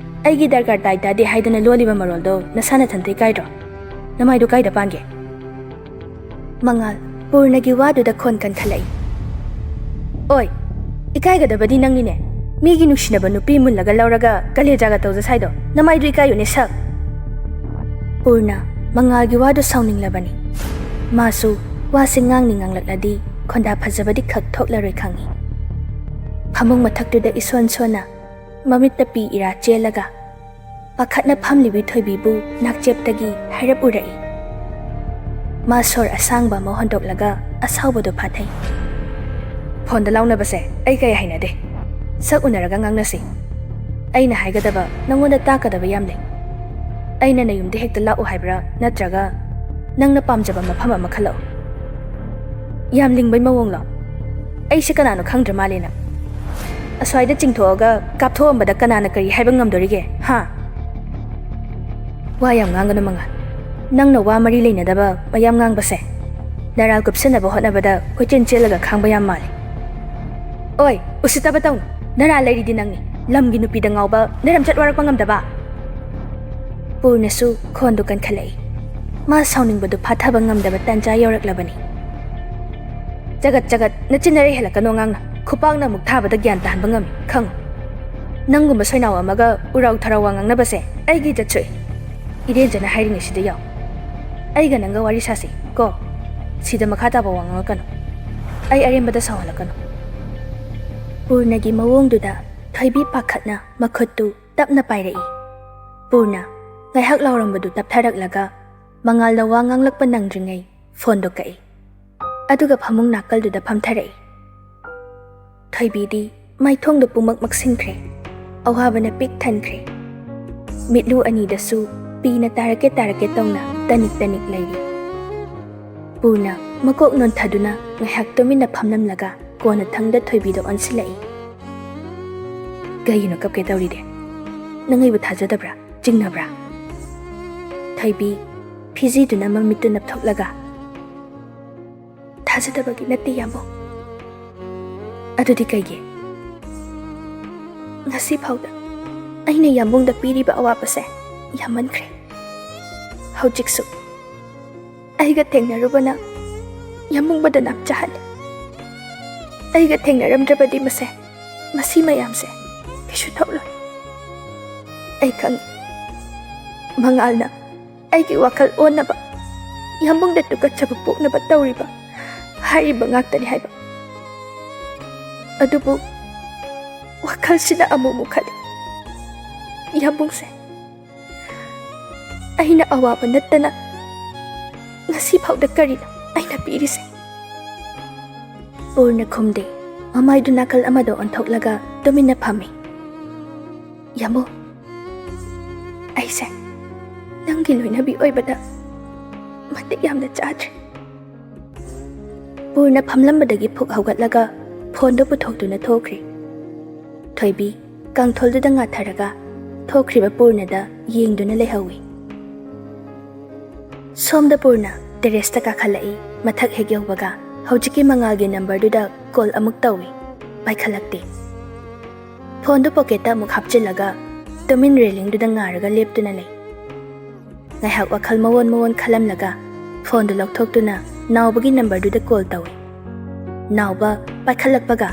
ꯑꯩꯒꯤ ꯗꯔꯀꯥꯔ ꯇꯥꯏ ꯇꯥꯗꯦ ꯍꯥꯏꯗꯅ ꯂꯣꯜꯂꯤꯕ ꯃꯔꯣꯜꯗꯣ ꯅꯁꯥ ꯅꯊꯟꯇ ꯏꯀꯥꯏꯗ꯭ꯔꯣ? ꯅꯃꯥꯏꯗꯣ ꯀꯥꯏꯗ ꯄꯥꯟꯒꯦ? ꯃꯉꯥꯜ, ꯄꯨꯔꯅꯒꯤ ꯋꯥꯗꯨꯗ ꯈꯣꯟ ꯀꯟꯈꯠꯂꯛꯏ꯫ ꯑꯣꯏ, ꯏꯀꯥꯏꯒꯗꯕꯗꯤ ꯅꯪꯅꯤꯅꯦ꯫ ꯃꯤꯒꯤ ꯅꯨꯡꯁꯤꯅꯕ ꯅꯨꯄꯤ ꯃꯨꯜꯂꯒ ꯂꯧꯔꯒ ꯀꯂꯦꯖꯥꯒ ꯇꯧꯖ ꯁꯥꯏꯗꯣ꯫ ꯅꯃꯥꯏꯗꯨ ꯏꯀꯥꯏꯌꯨꯅꯦ ꯁꯛ꯫ ꯄꯨꯔꯅ ꯃꯉꯥꯜꯒꯤ ꯋꯥꯗꯨ ꯁꯥꯎꯅꯤꯡꯂꯕꯅꯤ꯫ ꯃꯥꯁꯨ ꯋꯥꯁꯦ ꯉꯥꯡꯅꯤ ꯉꯥꯡꯂꯛꯂꯗꯤ ꯈꯣꯟꯗꯥ ꯐꯖꯕꯗꯤ ꯈꯛ ꯊꯣꯛꯂꯔꯣꯏ ꯈꯪꯏ꯫ ꯐꯃꯨꯡ ꯃꯊꯛꯇꯨꯗ ꯏꯁꯣꯟ ꯁꯣꯟꯅ ꯃꯃꯤꯠꯇ ꯄꯤ ꯏꯔꯥ ꯆꯦꯜꯂꯒ ꯄꯥꯈꯠꯅ ꯐꯝꯂꯤꯕꯤ ꯊꯣꯏꯕꯤꯕꯨ ꯅꯥꯛꯆꯦꯞꯇꯒꯤ ꯍꯥꯏꯔꯞ ꯎꯔꯛꯏ꯫ ꯃꯥ ꯁꯣꯔ ꯑꯁꯥꯡꯕ ꯑꯃ ꯍꯣꯟꯗꯣꯛꯂꯒ ꯑꯁꯥꯎꯕꯗꯨ ꯐꯥꯊꯩ꯫ ꯐꯣꯟꯗ ꯂꯥꯎꯅꯕꯁꯦ ꯑꯩ ꯀꯌꯥ ꯍꯩꯅꯗꯦ꯫ ꯁꯛ ꯎꯅꯔꯒ ꯉꯥꯡꯅꯁꯤ꯫ ꯑꯩꯅ ꯍꯥꯏꯒꯗꯕ, ꯅꯉꯣꯟꯗ ꯇꯥꯛꯀꯗꯕ ꯌꯥꯝ ꯂꯩ꯫ ꯑꯩꯅ ꯅꯌꯨꯝꯗ ꯍꯦꯛꯇ ꯂꯥꯛꯎ ꯍꯥꯏꯕ꯭ꯔꯥ, ꯅꯠꯇ꯭ꯔꯒ ꯅꯪꯅ ꯄꯥꯝꯖꯕ ꯃꯐꯝ ꯑꯃ ꯈꯜꯂꯛꯎ? ꯌꯥꯝ ꯂꯤꯡꯕꯩ ꯃꯑꯣꯡꯂꯣ? ꯑꯩꯁꯦ ꯀꯅꯥꯅꯣ ꯈꯪꯗ꯭ꯔ ꯃꯥꯜꯂꯦ ꯅꯪ꯫ ꯑꯁ꯭ꯋꯥꯏꯗ ꯆꯤꯡꯊꯣꯛꯑꯒ ꯀꯥꯞꯊꯣꯛꯑꯝꯕꯗ ꯀꯅꯥꯅ ꯀꯔꯤ ꯍꯥꯏꯕ ꯉꯝꯗꯣꯔꯤꯒꯦ, ꯍꯥ? ꯋꯥ ꯌꯥꯝ ꯉꯥꯡꯒꯅꯨ ꯃꯉꯥꯜ꯫ ꯅꯪꯅ ꯋꯥ ꯃꯔꯤ ꯂꯩꯅꯗꯕ ꯃꯌꯥꯝ ꯉꯥꯡꯕꯁꯦ ꯅꯔꯥꯜ ꯀꯨꯞꯁꯟꯅꯕ ꯍꯣꯠꯅꯕꯗ ꯀꯣꯏꯆꯦꯟ ꯆꯦꯜꯂꯒ ꯈꯥꯡꯕ ꯌꯥꯝ ꯃꯥꯜꯂꯦ꯫ ꯑꯣꯏ, ꯎꯁꯤꯠꯇꯕ ꯇꯧꯅꯨ꯫ ꯅꯔꯥꯜ ꯂꯩꯔꯤꯗꯤ ꯅꯪꯅꯤ꯫ ꯂꯝꯒꯤ ꯅꯨꯄꯤꯗ ꯉꯥꯎꯕ, ꯅꯔꯝꯆꯠ ꯋꯥꯔꯛꯄ ꯉꯝꯗꯕ꯫ ꯄꯨꯔꯅꯁꯨ ꯈꯣꯟꯗꯨ ꯀꯟꯈꯠꯂꯛꯏ꯫ ꯃꯥ ꯁꯥꯎꯅꯤꯡꯕꯗꯨ ꯐꯥꯊꯕ ꯉꯝꯗꯕ ꯇꯥꯟꯖꯥ ꯌꯧꯔꯛꯂꯕꯅꯤ꯫ ꯆꯒꯠ ꯆꯒꯠ ꯅꯆꯤꯟ ꯅꯔꯩ ꯍꯦꯜꯂꯛꯀꯅꯣ ꯑꯉꯥꯡꯅ꯫ ꯈꯨꯄꯥꯛꯅ ꯑꯃꯨꯛ ꯊꯥꯕꯗ ꯒ꯭ꯌꯥꯟ ꯇꯥꯍꯟꯕ ꯉꯝꯃꯤ, ꯈꯪꯉꯨ꯫ ꯅꯪꯒꯨꯝꯕ ꯁꯣꯏꯅꯥꯎ ꯑꯃꯒ ꯎꯔꯥꯎ ꯊꯔꯥꯎ ꯋꯥ ꯉꯥꯡꯅꯕꯁꯦ ꯑꯩꯒꯤ ꯏꯖꯠ ꯁꯣꯛꯏ꯫ ꯏꯔꯦꯟꯖꯅ ꯍꯥꯏꯔꯤꯉꯩꯁꯤꯗ ꯌꯥꯎ꯫ ꯑꯩꯒ ꯅꯪꯒ ꯋꯥꯔꯤ ꯁꯥꯁꯤ ꯀꯣ꯫ ꯁꯤꯗ ꯃꯈꯥ ꯇꯥꯕ ꯋꯥ ꯉꯥꯡꯉꯛꯀꯅꯨ꯫ ꯑꯩ ꯑꯔꯦꯝꯕꯗ ꯁꯥꯎꯍꯜꯂꯛꯀꯅꯨ꯫ ꯄꯨꯔꯅꯒꯤ ꯃꯑꯣꯡꯗꯨꯗ ꯊꯣꯏꯕꯤ ꯄꯥꯈꯠꯅ ꯃꯈꯨꯠꯇꯨ ꯇꯞꯅ ꯄꯥꯏꯔꯛꯏ꯫ ꯄꯨꯔꯅ ꯉꯥꯏꯍꯥꯛ ꯂꯥꯎꯔꯝꯕꯗꯨ ꯇꯞꯊꯔꯛꯂꯒ ꯃꯉꯥꯜꯗ ꯋꯥ ꯉꯥꯡꯂꯛꯄ ꯅꯪꯗ꯭ꯔꯤꯉꯩ ꯐꯣꯟꯗꯣ ꯀꯛꯏ꯫ ꯑꯗꯨꯒ ꯐꯃꯨꯡ ꯅꯥꯀꯜꯗꯨꯗ ꯐꯝꯊꯔꯛꯏ꯫ ꯊꯣꯏꯕꯤꯗꯤ ꯃꯥꯏꯊꯣꯡꯗ ꯄꯨꯝꯃꯛ ꯃꯛꯁꯤꯟꯈ꯭ꯔꯦ꯫ ꯑꯋꯥꯕꯅ ꯄꯤꯛ ꯊꯟꯈ꯭ꯔꯦ꯫ ꯃꯤꯠꯂꯨ ꯑꯅꯤꯗꯁꯨ ꯄꯤꯅ ꯇꯥꯔꯛꯀꯦ ꯇꯥꯔꯛꯀꯦ ꯇꯧꯅ ꯇꯅꯤꯛ ꯇꯅꯤꯛ ꯂꯩꯔꯤ꯫ ꯄꯨꯔꯅ ꯃꯀꯣꯛ ꯅꯣꯟꯊꯗꯨꯅ ꯉꯥꯏꯍꯥꯛ ꯇꯨꯃꯤꯟꯅ ꯐꯝꯂꯝꯂꯒ ꯀꯣꯟꯅꯊꯪꯗ ꯊꯣꯏꯕꯤꯗ ꯑꯣꯟꯁꯤꯜꯂꯛꯏ꯫ "ꯀꯩꯒꯤꯅꯣ ꯀꯞꯀꯦ ꯇꯧꯔꯤꯗꯤ? ꯅꯪ ꯑꯩꯕꯨ ꯊꯥꯖꯗꯕ꯭ꯔꯥ? ꯆꯤꯡꯅꯕ꯭ꯔꯥ?" ꯊꯣꯏꯕꯤ ꯐꯤꯖꯤꯗꯨꯅ ꯃꯃꯤꯠꯇꯨ ꯅꯞꯊꯣꯛꯂꯒ, "ꯊꯥꯖꯗꯕꯒꯤ ꯅꯠꯇꯦ, ꯌꯥꯝꯕꯨꯡ꯫" "ꯑꯗꯨꯗꯤ ꯀꯩꯒꯤ?" "ꯉꯁꯤ ꯐꯥꯎꯗ ꯑꯩꯅ ꯌꯥꯝꯕꯨꯡꯗ ꯄꯤꯔꯤꯕ ꯑꯋꯥꯕꯁꯦ ꯌꯥꯝꯃꯟꯈ꯭ꯔꯦ꯫ ꯍꯧꯖꯤꯛꯁꯨ ꯑꯩꯒ ꯊꯦꯡꯅꯔꯨꯕꯅ ꯌꯥꯝꯕꯨꯡꯕꯗ ꯅꯥꯝ ꯆꯥꯍꯜꯂꯦ꯫ ꯑꯩꯒ ꯊꯦꯡꯅꯔꯝꯗ꯭ꯔꯕꯗꯤ ꯃꯁꯦ, ꯃꯁꯤ ꯃꯌꯥꯝꯁꯦ ꯀꯩꯁꯨ ꯊꯣꯛꯂꯣꯏ꯫ ꯑꯩ ꯈꯪꯉꯤ, ꯃꯉꯥꯜꯅ ꯑꯩꯒꯤ ꯋꯥꯈꯜ ꯑꯣꯟꯅꯕ, ꯌꯥꯝꯕꯨꯡꯗ ꯇꯨꯀꯠꯆꯕ ꯄꯣꯛꯅꯕ ꯇꯧꯔꯤꯕ ꯍꯥꯏꯔꯤꯕ ꯉꯥꯛꯇꯅꯤ ꯍꯥꯏꯕ꯫ ꯑꯗꯨꯕꯨ ꯋꯥꯈꯜꯁꯤꯅ ꯑꯃꯨꯛ ꯑꯃꯨꯛ ꯈꯜꯂꯤ, ꯌꯥꯝꯕꯨꯡꯁꯦ ꯑꯩꯅ ꯑꯋꯥꯕ ꯅꯠꯇꯅ ꯉꯁꯤ ꯐꯥꯎꯗ ꯀꯔꯤꯅꯣ ꯑꯩꯅ ꯄꯤꯔꯤꯁꯦ?" ꯄꯨꯔꯅ ꯈꯨꯝꯗꯦ꯫ ꯃꯃꯥꯏꯗꯨ ꯅꯥꯀꯜ ꯑꯃꯗ ꯑꯣꯟꯊꯣꯛꯂꯒ ꯇꯨꯃꯤꯟꯅ ꯐꯝꯃꯤ꯫ "ꯌꯥꯝꯕꯨꯡ, ꯑꯩꯁꯦ ꯅꯪꯒꯤ ꯂꯣꯏꯅꯕꯤ ꯑꯣꯏꯕꯗ ꯃꯇꯤꯛ ꯌꯥꯝꯅ ꯆꯥꯗ꯭ꯔꯦ꯫" ꯄꯨꯔꯅ ꯐꯝꯂꯝꯕꯗꯒꯤ ꯐꯨꯛ ꯍꯧꯒꯠꯂꯒ ꯐꯣꯟꯗꯨ ꯄꯨꯊꯣꯛꯇꯨꯅ ꯊꯣꯛꯈ꯭ꯔꯤ꯫ ꯊꯣꯏꯕꯤ ꯀꯥꯡꯊꯣꯜꯗꯨꯗ ꯉꯥꯊꯔꯒ ꯊꯣꯛꯈ꯭ꯔꯤꯕ ꯄꯨꯔꯅꯗ ꯌꯦꯡꯗꯨꯅ ꯂꯩꯍꯧꯏ꯫ ꯁꯣꯝꯗ ꯄꯨꯔꯅ ꯇꯦꯔꯦꯁꯇ ꯀꯥꯈꯠꯂꯛꯏ꯫ ꯃꯊꯛ ꯍꯦꯛ ꯌꯧꯕꯒ ꯍꯧꯖꯤꯛꯀꯤ ꯃꯉꯥꯜꯒꯤ ꯅꯝꯕꯔꯗꯨꯗ ꯀꯣꯜ ꯑꯃꯨꯛ ꯇꯧꯏ꯫ ꯄꯥꯏꯈꯠꯂꯛꯇꯦ꯫ ꯐꯣꯟꯗꯨ ꯄꯣꯀꯦꯠꯇ ꯑꯃꯨꯛ ꯍꯥꯞꯆꯤꯜꯂꯒ ꯇꯨꯃꯤꯟ ꯔꯦꯂꯤꯡꯗꯨꯗ ꯉꯥꯔꯒ ꯂꯦꯞꯇꯨꯅ ꯂꯩ꯫ ꯉꯥꯏꯍꯥꯛ ꯋꯥꯈꯜ ꯃꯑꯣꯟ ꯃꯑꯣꯟ ꯈꯜꯂꯝꯂꯒ ꯐꯣꯟꯗꯨ ꯂꯧꯊꯣꯛꯇꯨꯅ ꯅꯥꯎꯕꯒꯤ ꯅꯝꯕꯔꯗꯨꯗ ꯀꯣꯜ ꯇꯧꯏ꯫ ꯅꯥꯎꯕ ꯄꯥꯏꯈꯠꯂꯛꯄꯒ,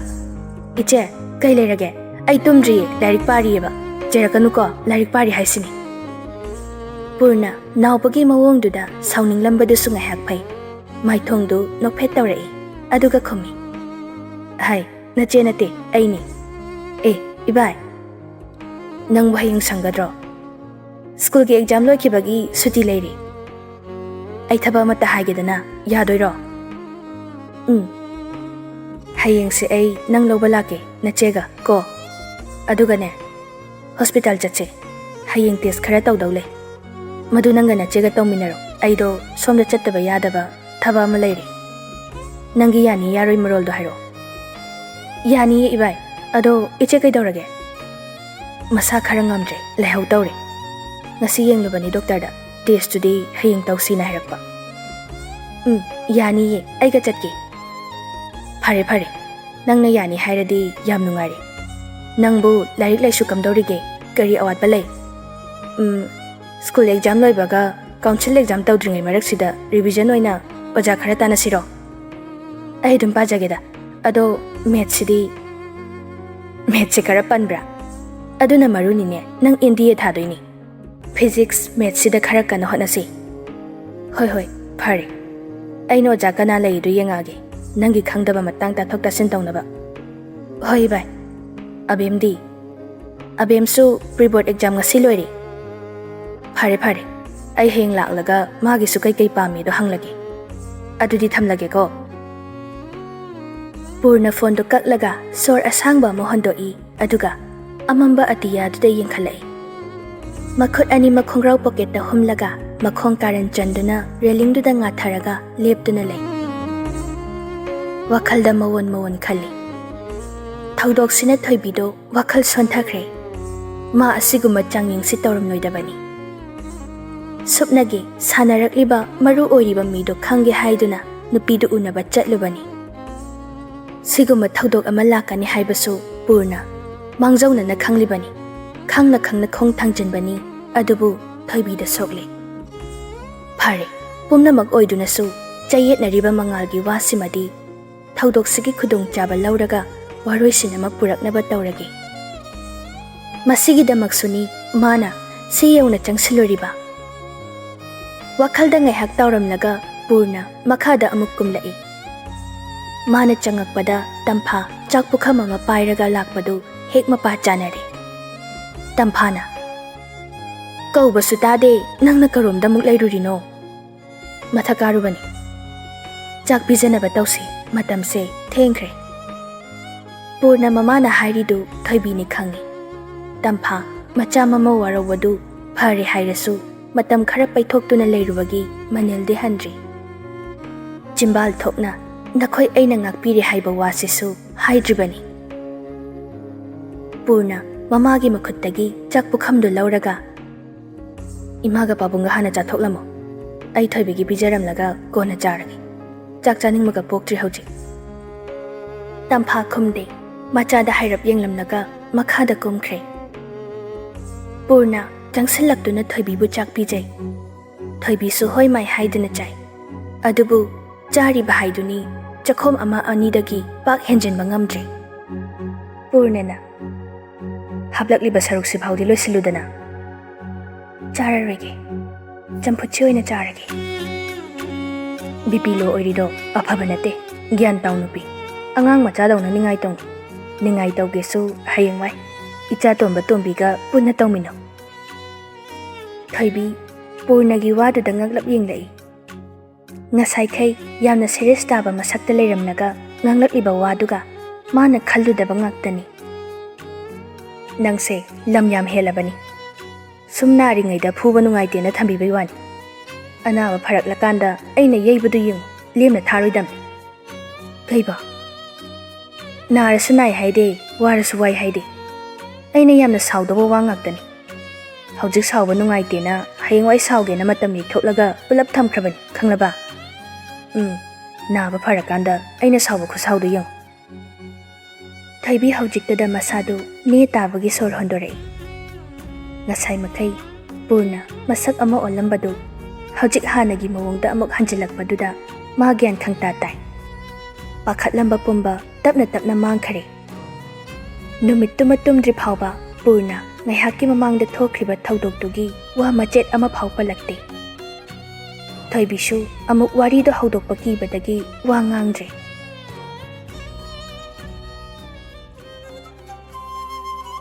"ꯏꯆꯦ, ꯀꯩ ꯂꯩꯔꯒꯦ? ꯑꯩ ꯇꯨꯝꯗ꯭ꯔꯤꯌꯦ, ꯂꯥꯏꯔꯤꯛ ꯄꯥꯔꯤꯌꯦꯕ꯫ ꯆꯩꯔꯛꯀꯅꯨꯀꯣ, ꯂꯥꯏꯔꯤꯛ ꯄꯥꯔꯤ ꯍꯥꯏꯁꯤꯅꯤ꯫" ꯄꯨꯔꯅ ꯅꯥꯎꯕꯒꯤ ꯃꯑꯣꯡꯗꯨꯗ ꯁꯥꯎꯅꯤꯡꯂꯝꯕꯗꯨꯁꯨ ꯉꯥꯏꯍꯥꯛ ꯐꯩ꯫ ꯃꯥꯏꯊꯣꯡꯗꯨ ꯅꯣꯛꯐꯦꯠ ꯇꯧꯔꯛꯏ, ꯑꯗꯨꯒ ꯈꯨꯝꯃꯤ, "ꯍꯥꯏ, ꯅꯆꯦ ꯅꯠꯇꯦ, ꯑꯩꯅꯤ꯫ ꯑꯦ, ꯏꯕꯥꯏ, ꯅꯪꯕꯨ ꯍꯌꯦꯡ ꯁꯪꯒꯗ꯭ꯔꯣ? ꯁ꯭ꯀꯨꯜꯒꯤ ꯑꯦꯛꯖꯥꯝ ꯂꯣꯏꯈꯤꯕꯒꯤ ꯁꯨꯇꯤ ꯂꯩꯔꯤ꯫ ꯑꯩ ꯊꯕꯛ ꯑꯃꯠꯇ ꯍꯥꯏꯒꯦꯗꯅ, ꯌꯥꯗꯣꯏꯔꯣ?" "ꯎꯝ꯫ ꯍꯌꯦꯡꯁꯦ ꯑꯩ ꯅꯪ ꯂꯧꯕ ꯂꯥꯛꯀꯦ, ꯅꯆꯦꯒ ꯀꯣ꯫ ꯑꯗꯨꯒꯅꯦ, ꯍꯣꯁꯄꯤꯇꯥꯜ ꯆꯠꯁꯦ꯫ ꯍꯌꯦꯡ ꯇꯦꯁ ꯈꯔ ꯇꯧꯗꯧ ꯂꯩ꯫ ꯃꯗꯨ ꯅꯪꯒ ꯅꯆꯦꯒ ꯇꯧꯃꯤꯟꯅꯔꯣ꯫ ꯑꯩꯗꯣ ꯁꯣꯝꯗ ꯆꯠꯇꯕ ꯌꯥꯗꯕ ꯊꯕꯛ ꯑꯃ ꯂꯩꯔꯦ꯫ ꯅꯪꯒꯤ ꯌꯥꯅꯤ ꯌꯥꯔꯣꯏ ꯃꯔꯣꯜꯗꯣ ꯍꯥꯏꯔꯛꯑꯣ꯫" "ꯌꯥꯅꯤꯌꯦ, ꯏꯕꯥꯏ꯫ ꯑꯗꯣ ꯏꯆꯦ ꯀꯩꯗꯧꯔꯒꯦ?" "ꯃꯁꯥ ꯈꯔ ꯉꯝꯗ꯭ꯔꯦ, ꯂꯥꯏꯍꯧ ꯇꯧꯔꯦ꯫ ꯉꯁꯤ ꯌꯦꯡꯂꯨꯕꯅꯤ ꯗꯣꯛꯇꯔꯗ, ꯇꯦꯁꯇꯨꯗꯤ ꯍꯌꯦꯡ ꯇꯧꯁꯤꯅ ꯍꯥꯏꯔꯛꯄ꯫" "ꯎꯝ, ꯌꯥꯅꯤꯌꯦ, ꯑꯩꯒ ꯆꯠꯀꯦ꯫" "ꯐꯔꯦ, ꯐꯔꯦ꯫ ꯅꯪꯅ ꯌꯥꯅꯤ ꯍꯥꯏꯔꯗꯤ ꯌꯥꯝ ꯅꯨꯡꯉꯥꯏꯔꯦ꯫ ꯅꯪꯕꯨ ꯂꯥꯏꯔꯤꯛ ꯂꯥꯏꯁꯨ ꯀꯝꯗꯧꯔꯤꯒꯦ? ꯀꯔꯤ ꯑꯋꯥꯠꯄ ꯂꯩ?" "ꯎꯝ, ꯁ꯭ꯀꯨꯜ ꯑꯦꯛꯖꯥꯝ ꯂꯣꯏꯕꯒ ꯀꯥꯎꯟꯁꯤꯜ ꯑꯦꯛꯖꯥꯝ ꯇꯧꯗ꯭ꯔꯤꯉꯩ ꯃꯔꯛꯁꯤꯗ ꯔꯤꯚꯤꯖꯟ ꯑꯣꯏꯅ ꯑꯣꯖꯥ ꯈꯔ ꯇꯥꯟꯅꯁꯤꯔꯣ?" "ꯑꯩ ꯑꯗꯨꯝ ꯄꯥꯖꯒꯦꯗ꯫ ꯑꯗꯣ ꯃꯦꯠꯁꯁꯤꯗꯤ?" "ꯃꯦꯠꯁꯁꯦ ꯈꯔ ꯄꯟꯕ꯭ꯔꯥ? ꯑꯗꯨꯅ ꯃꯔꯨꯅꯤꯅꯦ, ꯅꯪ ꯑꯦꯟ ꯗꯤ ꯑꯦ ꯊꯥꯗꯣꯏꯅꯤ꯫ ꯐꯤꯖꯤꯛꯁ, ꯃꯦꯠꯁꯁꯤꯗ ꯈꯔ ꯀꯟꯅ ꯍꯣꯠꯅꯁꯤ꯫" "ꯍꯣꯏ, ꯍꯣꯏ, ꯐꯔꯦ꯫ ꯑꯩꯅ ꯑꯣꯖꯥ ꯀꯅꯥ ꯂꯩꯔꯤꯗꯣ ꯌꯦꯡꯉꯛꯑꯒꯦ꯫ ꯅꯪꯒꯤ ꯈꯪꯗꯕ ꯃꯇꯥꯡ ꯇꯥꯊꯣꯛ ꯇꯥꯁꯤꯟ ꯇꯧꯅꯕ꯫" "ꯍꯣꯏ, ꯏꯕꯥꯏ꯫ ꯑꯕꯦꯝꯗꯤ?" "ꯑꯕꯦꯝꯁꯨ ꯄ꯭ꯔꯤ ꯕꯣꯔꯗ ꯑꯦꯛꯖꯥꯝ ꯉꯁꯤ ꯂꯣꯏꯔꯦ꯫" "ꯐꯔꯦ, ꯐꯔꯦ꯫ ꯑꯩ ꯍꯌꯦꯡ ꯂꯥꯛꯂꯒ ꯃꯥꯒꯤꯁꯨ ꯀꯩꯀꯩ ꯄꯥꯝꯃꯤꯗꯣ ꯍꯪꯂꯒꯦ꯫ ꯑꯗꯨꯗꯤ ꯊꯝꯂꯒꯦꯀꯣ꯫" ꯄꯨꯔꯅ ꯐꯣꯟꯗꯨ ꯀꯛꯂꯒ ꯁꯣꯔ ꯑꯁꯥꯡꯕ ꯑꯃ ꯍꯣꯟꯗꯣꯛꯏ, ꯑꯗꯨꯒ ꯑꯃꯝꯕ ꯑꯇꯤꯌꯥꯗꯨꯗ ꯌꯦꯡꯈꯠꯂꯛꯏ꯫ ꯃꯈꯨꯠ ꯑꯅꯤꯃꯛ ꯈꯣꯡꯒ꯭ꯔꯥꯎ ꯄꯣꯀꯦꯠꯇ ꯍꯨꯝꯂꯒ ꯃꯈꯣꯡ ꯀꯥꯔꯟ ꯆꯟꯗꯨꯅ ꯔꯦꯂꯤꯡꯗꯨꯗ ꯉꯥꯊꯔꯒ ꯂꯦꯞꯇꯨꯅ ꯂꯩ꯫ ꯋꯥꯈꯜꯗ ꯃꯑꯣꯟ ꯃꯑꯣꯟ ꯈꯜꯂꯤ꯫ ꯊꯧꯗꯣꯛꯁꯤꯅ ꯊꯣꯏꯕꯤꯗꯨ ꯋꯥꯈꯜ ꯁꯣꯟꯊꯈ꯭ꯔꯦ꯫ ꯃꯥ ꯑꯁꯤꯒꯨꯝꯕ ꯆꯥꯡꯌꯦꯡꯁꯤ ꯇꯧꯔꯝꯂꯣꯏꯗꯕꯅꯤ꯫ ꯁꯨꯞꯅꯒꯤ ꯁꯥꯟꯅꯔꯛꯂꯤꯕ ꯃꯔꯨ ꯑꯣꯏꯔꯤꯕ ꯃꯤꯗꯨ ꯈꯪꯒꯦ ꯍꯥꯏꯗꯨꯅ ꯅꯨꯄꯤꯗꯨ ꯎꯅꯕ ꯆꯠꯂꯨꯕꯅꯤ꯫ ꯁꯤꯒꯨꯝꯕ ꯊꯧꯗꯣꯛ ꯑꯃ ꯂꯥꯛꯀꯅꯤ ꯍꯥꯏꯕꯁꯨ ꯄꯨꯔꯅ ꯃꯥꯡꯖꯧꯅꯅ ꯈꯪꯂꯤꯕꯅꯤ꯫ ꯈꯪꯅ ꯈꯪꯅ ꯈꯣꯡ ꯊꯥꯡꯖꯤꯟꯕꯅꯤ, ꯑꯗꯨꯕꯨ ꯊꯣꯏꯕꯤꯗ ꯁꯣꯛꯂꯦ꯫ ꯐꯔꯦ, ꯄꯨꯝꯅꯃꯛ ꯑꯣꯏꯗꯨꯅꯁꯨ ꯆꯌꯦꯠꯅꯔꯤꯕ ꯃꯉꯥꯜꯒꯤ ꯋꯥꯁꯤꯃꯗꯤ ꯊꯧꯗꯣꯛꯁꯤꯒꯤ ꯈꯨꯗꯣꯡꯆꯥꯕ ꯂꯧꯔꯒ ꯋꯥꯔꯣꯏꯁꯤꯟ ꯑꯃ ꯄꯨꯔꯛꯅꯕ ꯇꯧꯔꯒꯦ꯫ ꯃꯁꯤꯒꯤꯗꯃꯛꯁꯨꯅꯤ ꯃꯥꯅ ꯁꯤ ꯌꯧꯅ ꯆꯪꯁꯤꯜꯂꯨꯔꯤꯕ꯫ ꯋꯥꯈꯜꯗ ꯉꯥꯏꯍꯥꯛ ꯇꯥꯎꯔꯝꯂꯒ ꯄꯨꯔꯅ ꯃꯈꯥꯗ ꯑꯃꯨꯛ ꯀꯨꯝꯂꯛꯏ꯫ ꯃꯥꯅ ꯆꯪꯉꯛꯄꯗ ꯇꯝꯐꯥ ꯆꯥꯛ ꯄꯨꯈꯝ ꯑꯃ ꯄꯥꯏꯔꯒ ꯂꯥꯛꯄꯗꯨ ꯍꯦꯛ ꯃꯄꯥ ꯆꯥꯅꯔꯦ꯫ ꯇꯝꯐꯥꯅ, "ꯀꯧꯕꯁꯨ ꯇꯥꯗꯦ, ꯅꯪꯅ ꯀꯔꯣꯝꯗ ꯑꯃꯨꯛ ꯂꯩꯔꯨꯔꯤꯅꯣ?" "ꯃꯊꯛ ꯀꯥꯔꯨꯕꯅꯤ꯫ ꯆꯥꯛ ꯄꯤꯖꯅꯕ ꯇꯧꯁꯤ, ꯃꯇꯝꯁꯦ ꯊꯦꯡꯈ꯭ꯔꯦ꯫" ꯄꯨꯔꯅ ꯃꯃꯥꯅ ꯍꯥꯏꯔꯤꯗꯨ ꯊꯣꯏꯕꯤꯅꯤ ꯈꯪꯏ꯫ ꯇꯝꯐꯥ ꯃꯆꯥ ꯃꯃꯧ ꯋꯥꯔꯧꯕꯗꯨ ꯐꯔꯦ ꯍꯥꯏꯔꯁꯨ ꯃꯇꯝ ꯈꯔ ꯄꯩꯊꯣꯛꯇꯨꯅ ꯂꯩꯔꯨꯕꯒꯤ ꯃꯅꯤꯜꯗꯤ ꯍꯟꯗ꯭ꯔꯤ꯫ ꯆꯤꯝꯕꯥꯜ ꯊꯣꯛꯅ "ꯅꯈꯣꯏ ꯑꯩꯅ ꯉꯥꯛꯄꯤꯔꯦ" ꯍꯥꯏꯕ ꯋꯥꯁꯤꯁꯨ ꯍꯥꯏꯗ꯭ꯔꯤꯕꯅꯤ꯫ ꯄꯨꯔꯅ ꯃꯃꯥꯒꯤ ꯃꯈꯨꯠꯇꯒꯤ ꯆꯥꯛ ꯄꯨꯈꯝꯗꯨ ꯂꯧꯔꯒ, "ꯏꯃꯥꯒ ꯄꯥꯕꯨꯡꯒ ꯍꯥꯟꯅ ꯆꯥꯊꯣꯛꯂꯝꯃꯣ꯫ ꯑꯩ ꯊꯣꯏꯕꯤꯒꯤ ꯄꯤꯖꯔꯝꯂꯒ ꯀꯣꯟꯅ ꯆꯥꯔꯒꯦ꯫ ꯆꯥꯛ ꯆꯥꯅꯤꯡꯕꯒ ꯄꯣꯛꯇ꯭ꯔꯤ ꯍꯧꯖꯤꯛ꯫" ꯇꯝꯐꯥ ꯈꯨꯝꯗꯦ꯫ ꯃꯆꯥꯗ ꯍꯥꯏꯔꯞ ꯌꯦꯡꯂꯝꯂꯒ ꯃꯈꯥꯗ ꯀꯨꯝꯈ꯭ꯔꯦ꯫ ꯄꯨꯔꯅ ꯆꯪꯁꯤꯜꯂꯛꯇꯨꯅ ꯊꯣꯏꯕꯤꯕꯨ ꯆꯥꯛ ꯄꯤꯖꯩ꯫ ꯊꯣꯏꯕꯤꯁꯨ ꯍꯣꯏ ꯃꯥꯏ ꯍꯥꯏꯗꯨꯅ ꯆꯥꯏ꯫ ꯑꯗꯨꯕꯨ ꯆꯥꯔꯤꯕ ꯍꯥꯏꯗꯨꯅꯤ ꯆꯈꯣꯝ ꯑꯃ ꯑꯅꯤꯗꯒꯤ ꯄꯥꯛ ꯍꯦꯟꯖꯤꯟꯕ ꯉꯝꯗ꯭ꯔꯦ꯫ ꯄꯨꯔꯅꯅ, "ꯍꯥꯞꯂꯛꯂꯤꯕ ꯁꯔꯨꯛꯁꯤ ꯐꯥꯎꯗꯤ ꯂꯣꯏꯁꯤꯜꯂꯨꯗꯅ꯫" "ꯆꯥꯔꯔꯣꯏꯒꯦ, ꯆꯝꯐꯨꯠꯁꯤ ꯑꯣꯏꯅ ꯆꯥꯔꯒꯦ꯫" "ꯕꯤ ꯄꯤ ꯂꯣ ꯑꯣꯏꯔꯤꯗꯣ ꯑꯐꯕ ꯅꯠꯇꯦ, ꯒ꯭ꯌꯥꯟ ꯇꯥꯎ ꯅꯨꯄꯤ꯫ ꯑꯉꯥꯡ ꯃꯆꯥꯗꯧꯅ ꯅꯤꯡꯉꯥꯏ ꯇꯧꯅꯨ꯫ ꯅꯤꯡꯉꯥꯏ ꯇꯧꯒꯦꯁꯨ ꯍꯌꯦꯡꯋꯥꯏ ꯏꯆꯥ ꯇꯣꯝꯕ ꯇꯣꯝꯕꯤꯒ ꯄꯨꯟꯅ ꯇꯧꯃꯤꯟꯅꯧ꯫" ꯊꯣꯏꯕꯤ ꯄꯨꯔꯅꯒꯤ ꯋꯥꯗꯨꯗ ꯉꯛꯂꯞ ꯌꯦꯡꯂꯛꯏ꯫ ꯉꯁꯥꯏꯈꯩ ꯌꯥꯝꯅ ꯁꯦꯔꯤꯌꯁ ꯇꯥꯕ ꯃꯁꯛꯇ ꯂꯩꯔꯝꯂꯒ ꯉꯥꯡꯂꯛꯂꯤꯕ ꯋꯥꯗꯨꯒ ꯃꯥꯅ ꯈꯜꯂꯨꯗꯕ ꯉꯥꯛꯇꯅꯤ꯫ "ꯅꯪꯁꯦ ꯂꯝ ꯌꯥꯝ ꯍꯦꯜꯂꯕꯅꯤ꯫ ꯁꯨꯝ ꯅꯥꯔꯤꯉꯩꯗ ꯐꯨꯕ ꯅꯨꯡꯉꯥꯏꯇꯦꯅ ꯊꯝꯕꯤꯕꯩ ꯋꯥꯅꯤ꯫ ꯑꯅꯥꯕ ꯐꯔꯛꯂꯀꯥꯟꯗ ꯑꯩꯅ ꯌꯩꯕꯗꯨ ꯌꯦꯡꯉꯨ, ꯂꯦꯝꯅ ꯊꯥꯔꯣꯏꯗꯝꯅꯤ꯫" "ꯀꯩꯕꯣ? ꯅꯥꯔꯁꯨ ꯅꯥꯏ ꯍꯥꯏꯗꯦ, ꯋꯥꯔꯁꯨ ꯋꯥꯏ ꯍꯥꯏꯗꯦ꯫ ꯑꯩꯅ ꯌꯥꯝꯅ ꯁꯥꯎꯗꯧꯕ ꯋꯥ ꯉꯥꯛꯇꯅꯤ꯫ ꯍꯧꯖꯤꯛ ꯁꯥꯎꯕ ꯅꯨꯡꯉꯥꯏꯇꯦꯅ ꯍꯌꯦꯡꯋꯥꯏ ꯁꯥꯎꯒꯦꯅ ꯃꯇꯝ ꯌꯩꯊꯣꯛꯂꯒ ꯄꯨꯂꯞ ꯊꯝꯈ꯭ꯔꯕꯅꯤ, ꯈꯪꯂꯕ? ꯎꯝ, ꯅꯥꯕ ꯐꯔꯀꯥꯟꯗ ꯑꯩꯅ ꯁꯥꯎꯕ ꯈꯨꯁꯥꯎꯗꯨ ꯌꯦꯡꯉꯨ꯫" ꯊꯣꯏꯕꯤ ꯍꯧꯖꯤꯛꯇꯗ ꯃꯁꯥꯗꯨ ꯅꯦ ꯇꯥꯕꯒꯤ ꯁꯣꯔ ꯍꯣꯟꯗꯣꯔꯛꯏ꯫ ꯉꯁꯥꯏ ꯃꯈꯩ ꯄꯨꯔꯅ ꯃꯁꯛ ꯑꯃ ꯑꯣꯜꯂꯝꯕꯗꯨ ꯍꯧꯖꯤꯛ ꯍꯥꯟꯅꯒꯤ ꯃꯑꯣꯡꯗ ꯑꯃꯨꯛ ꯍꯟꯖꯤꯜꯂꯛꯄꯗꯨꯗ ꯃꯥ ꯒ꯭ꯌꯥꯟ ꯈꯪꯇꯥ ꯇꯥꯏ꯫ ꯄꯥꯈꯠꯂꯝꯕ ꯄꯨꯝꯕ ꯇꯞꯅ ꯇꯞꯅ ꯃꯥꯡꯈꯔꯦ꯫ ꯅꯨꯃꯤꯠꯇꯨꯃ ꯇꯨꯝꯗ꯭ꯔꯤ ꯐꯥꯎꯕ ꯄꯨꯔꯅ ꯉꯥꯏꯍꯥꯛꯀꯤ ꯃꯃꯥꯡꯗ ꯊꯣꯛꯈ꯭ꯔꯤꯕ ꯊꯧꯗꯣꯛꯇꯨꯒꯤ ꯋꯥ ꯃꯆꯦꯠ ꯑꯃ ꯐꯥꯎ ꯄꯜꯂꯛꯇꯦ꯫ ꯊꯣꯏꯕꯤꯁꯨ ꯑꯃꯨꯛ ꯋꯥꯔꯤꯗꯣ ꯍꯧꯗꯣꯛꯄ ꯀꯤꯕꯗꯒꯤ ꯋꯥ ꯉꯥꯡꯗ꯭ꯔꯦ꯫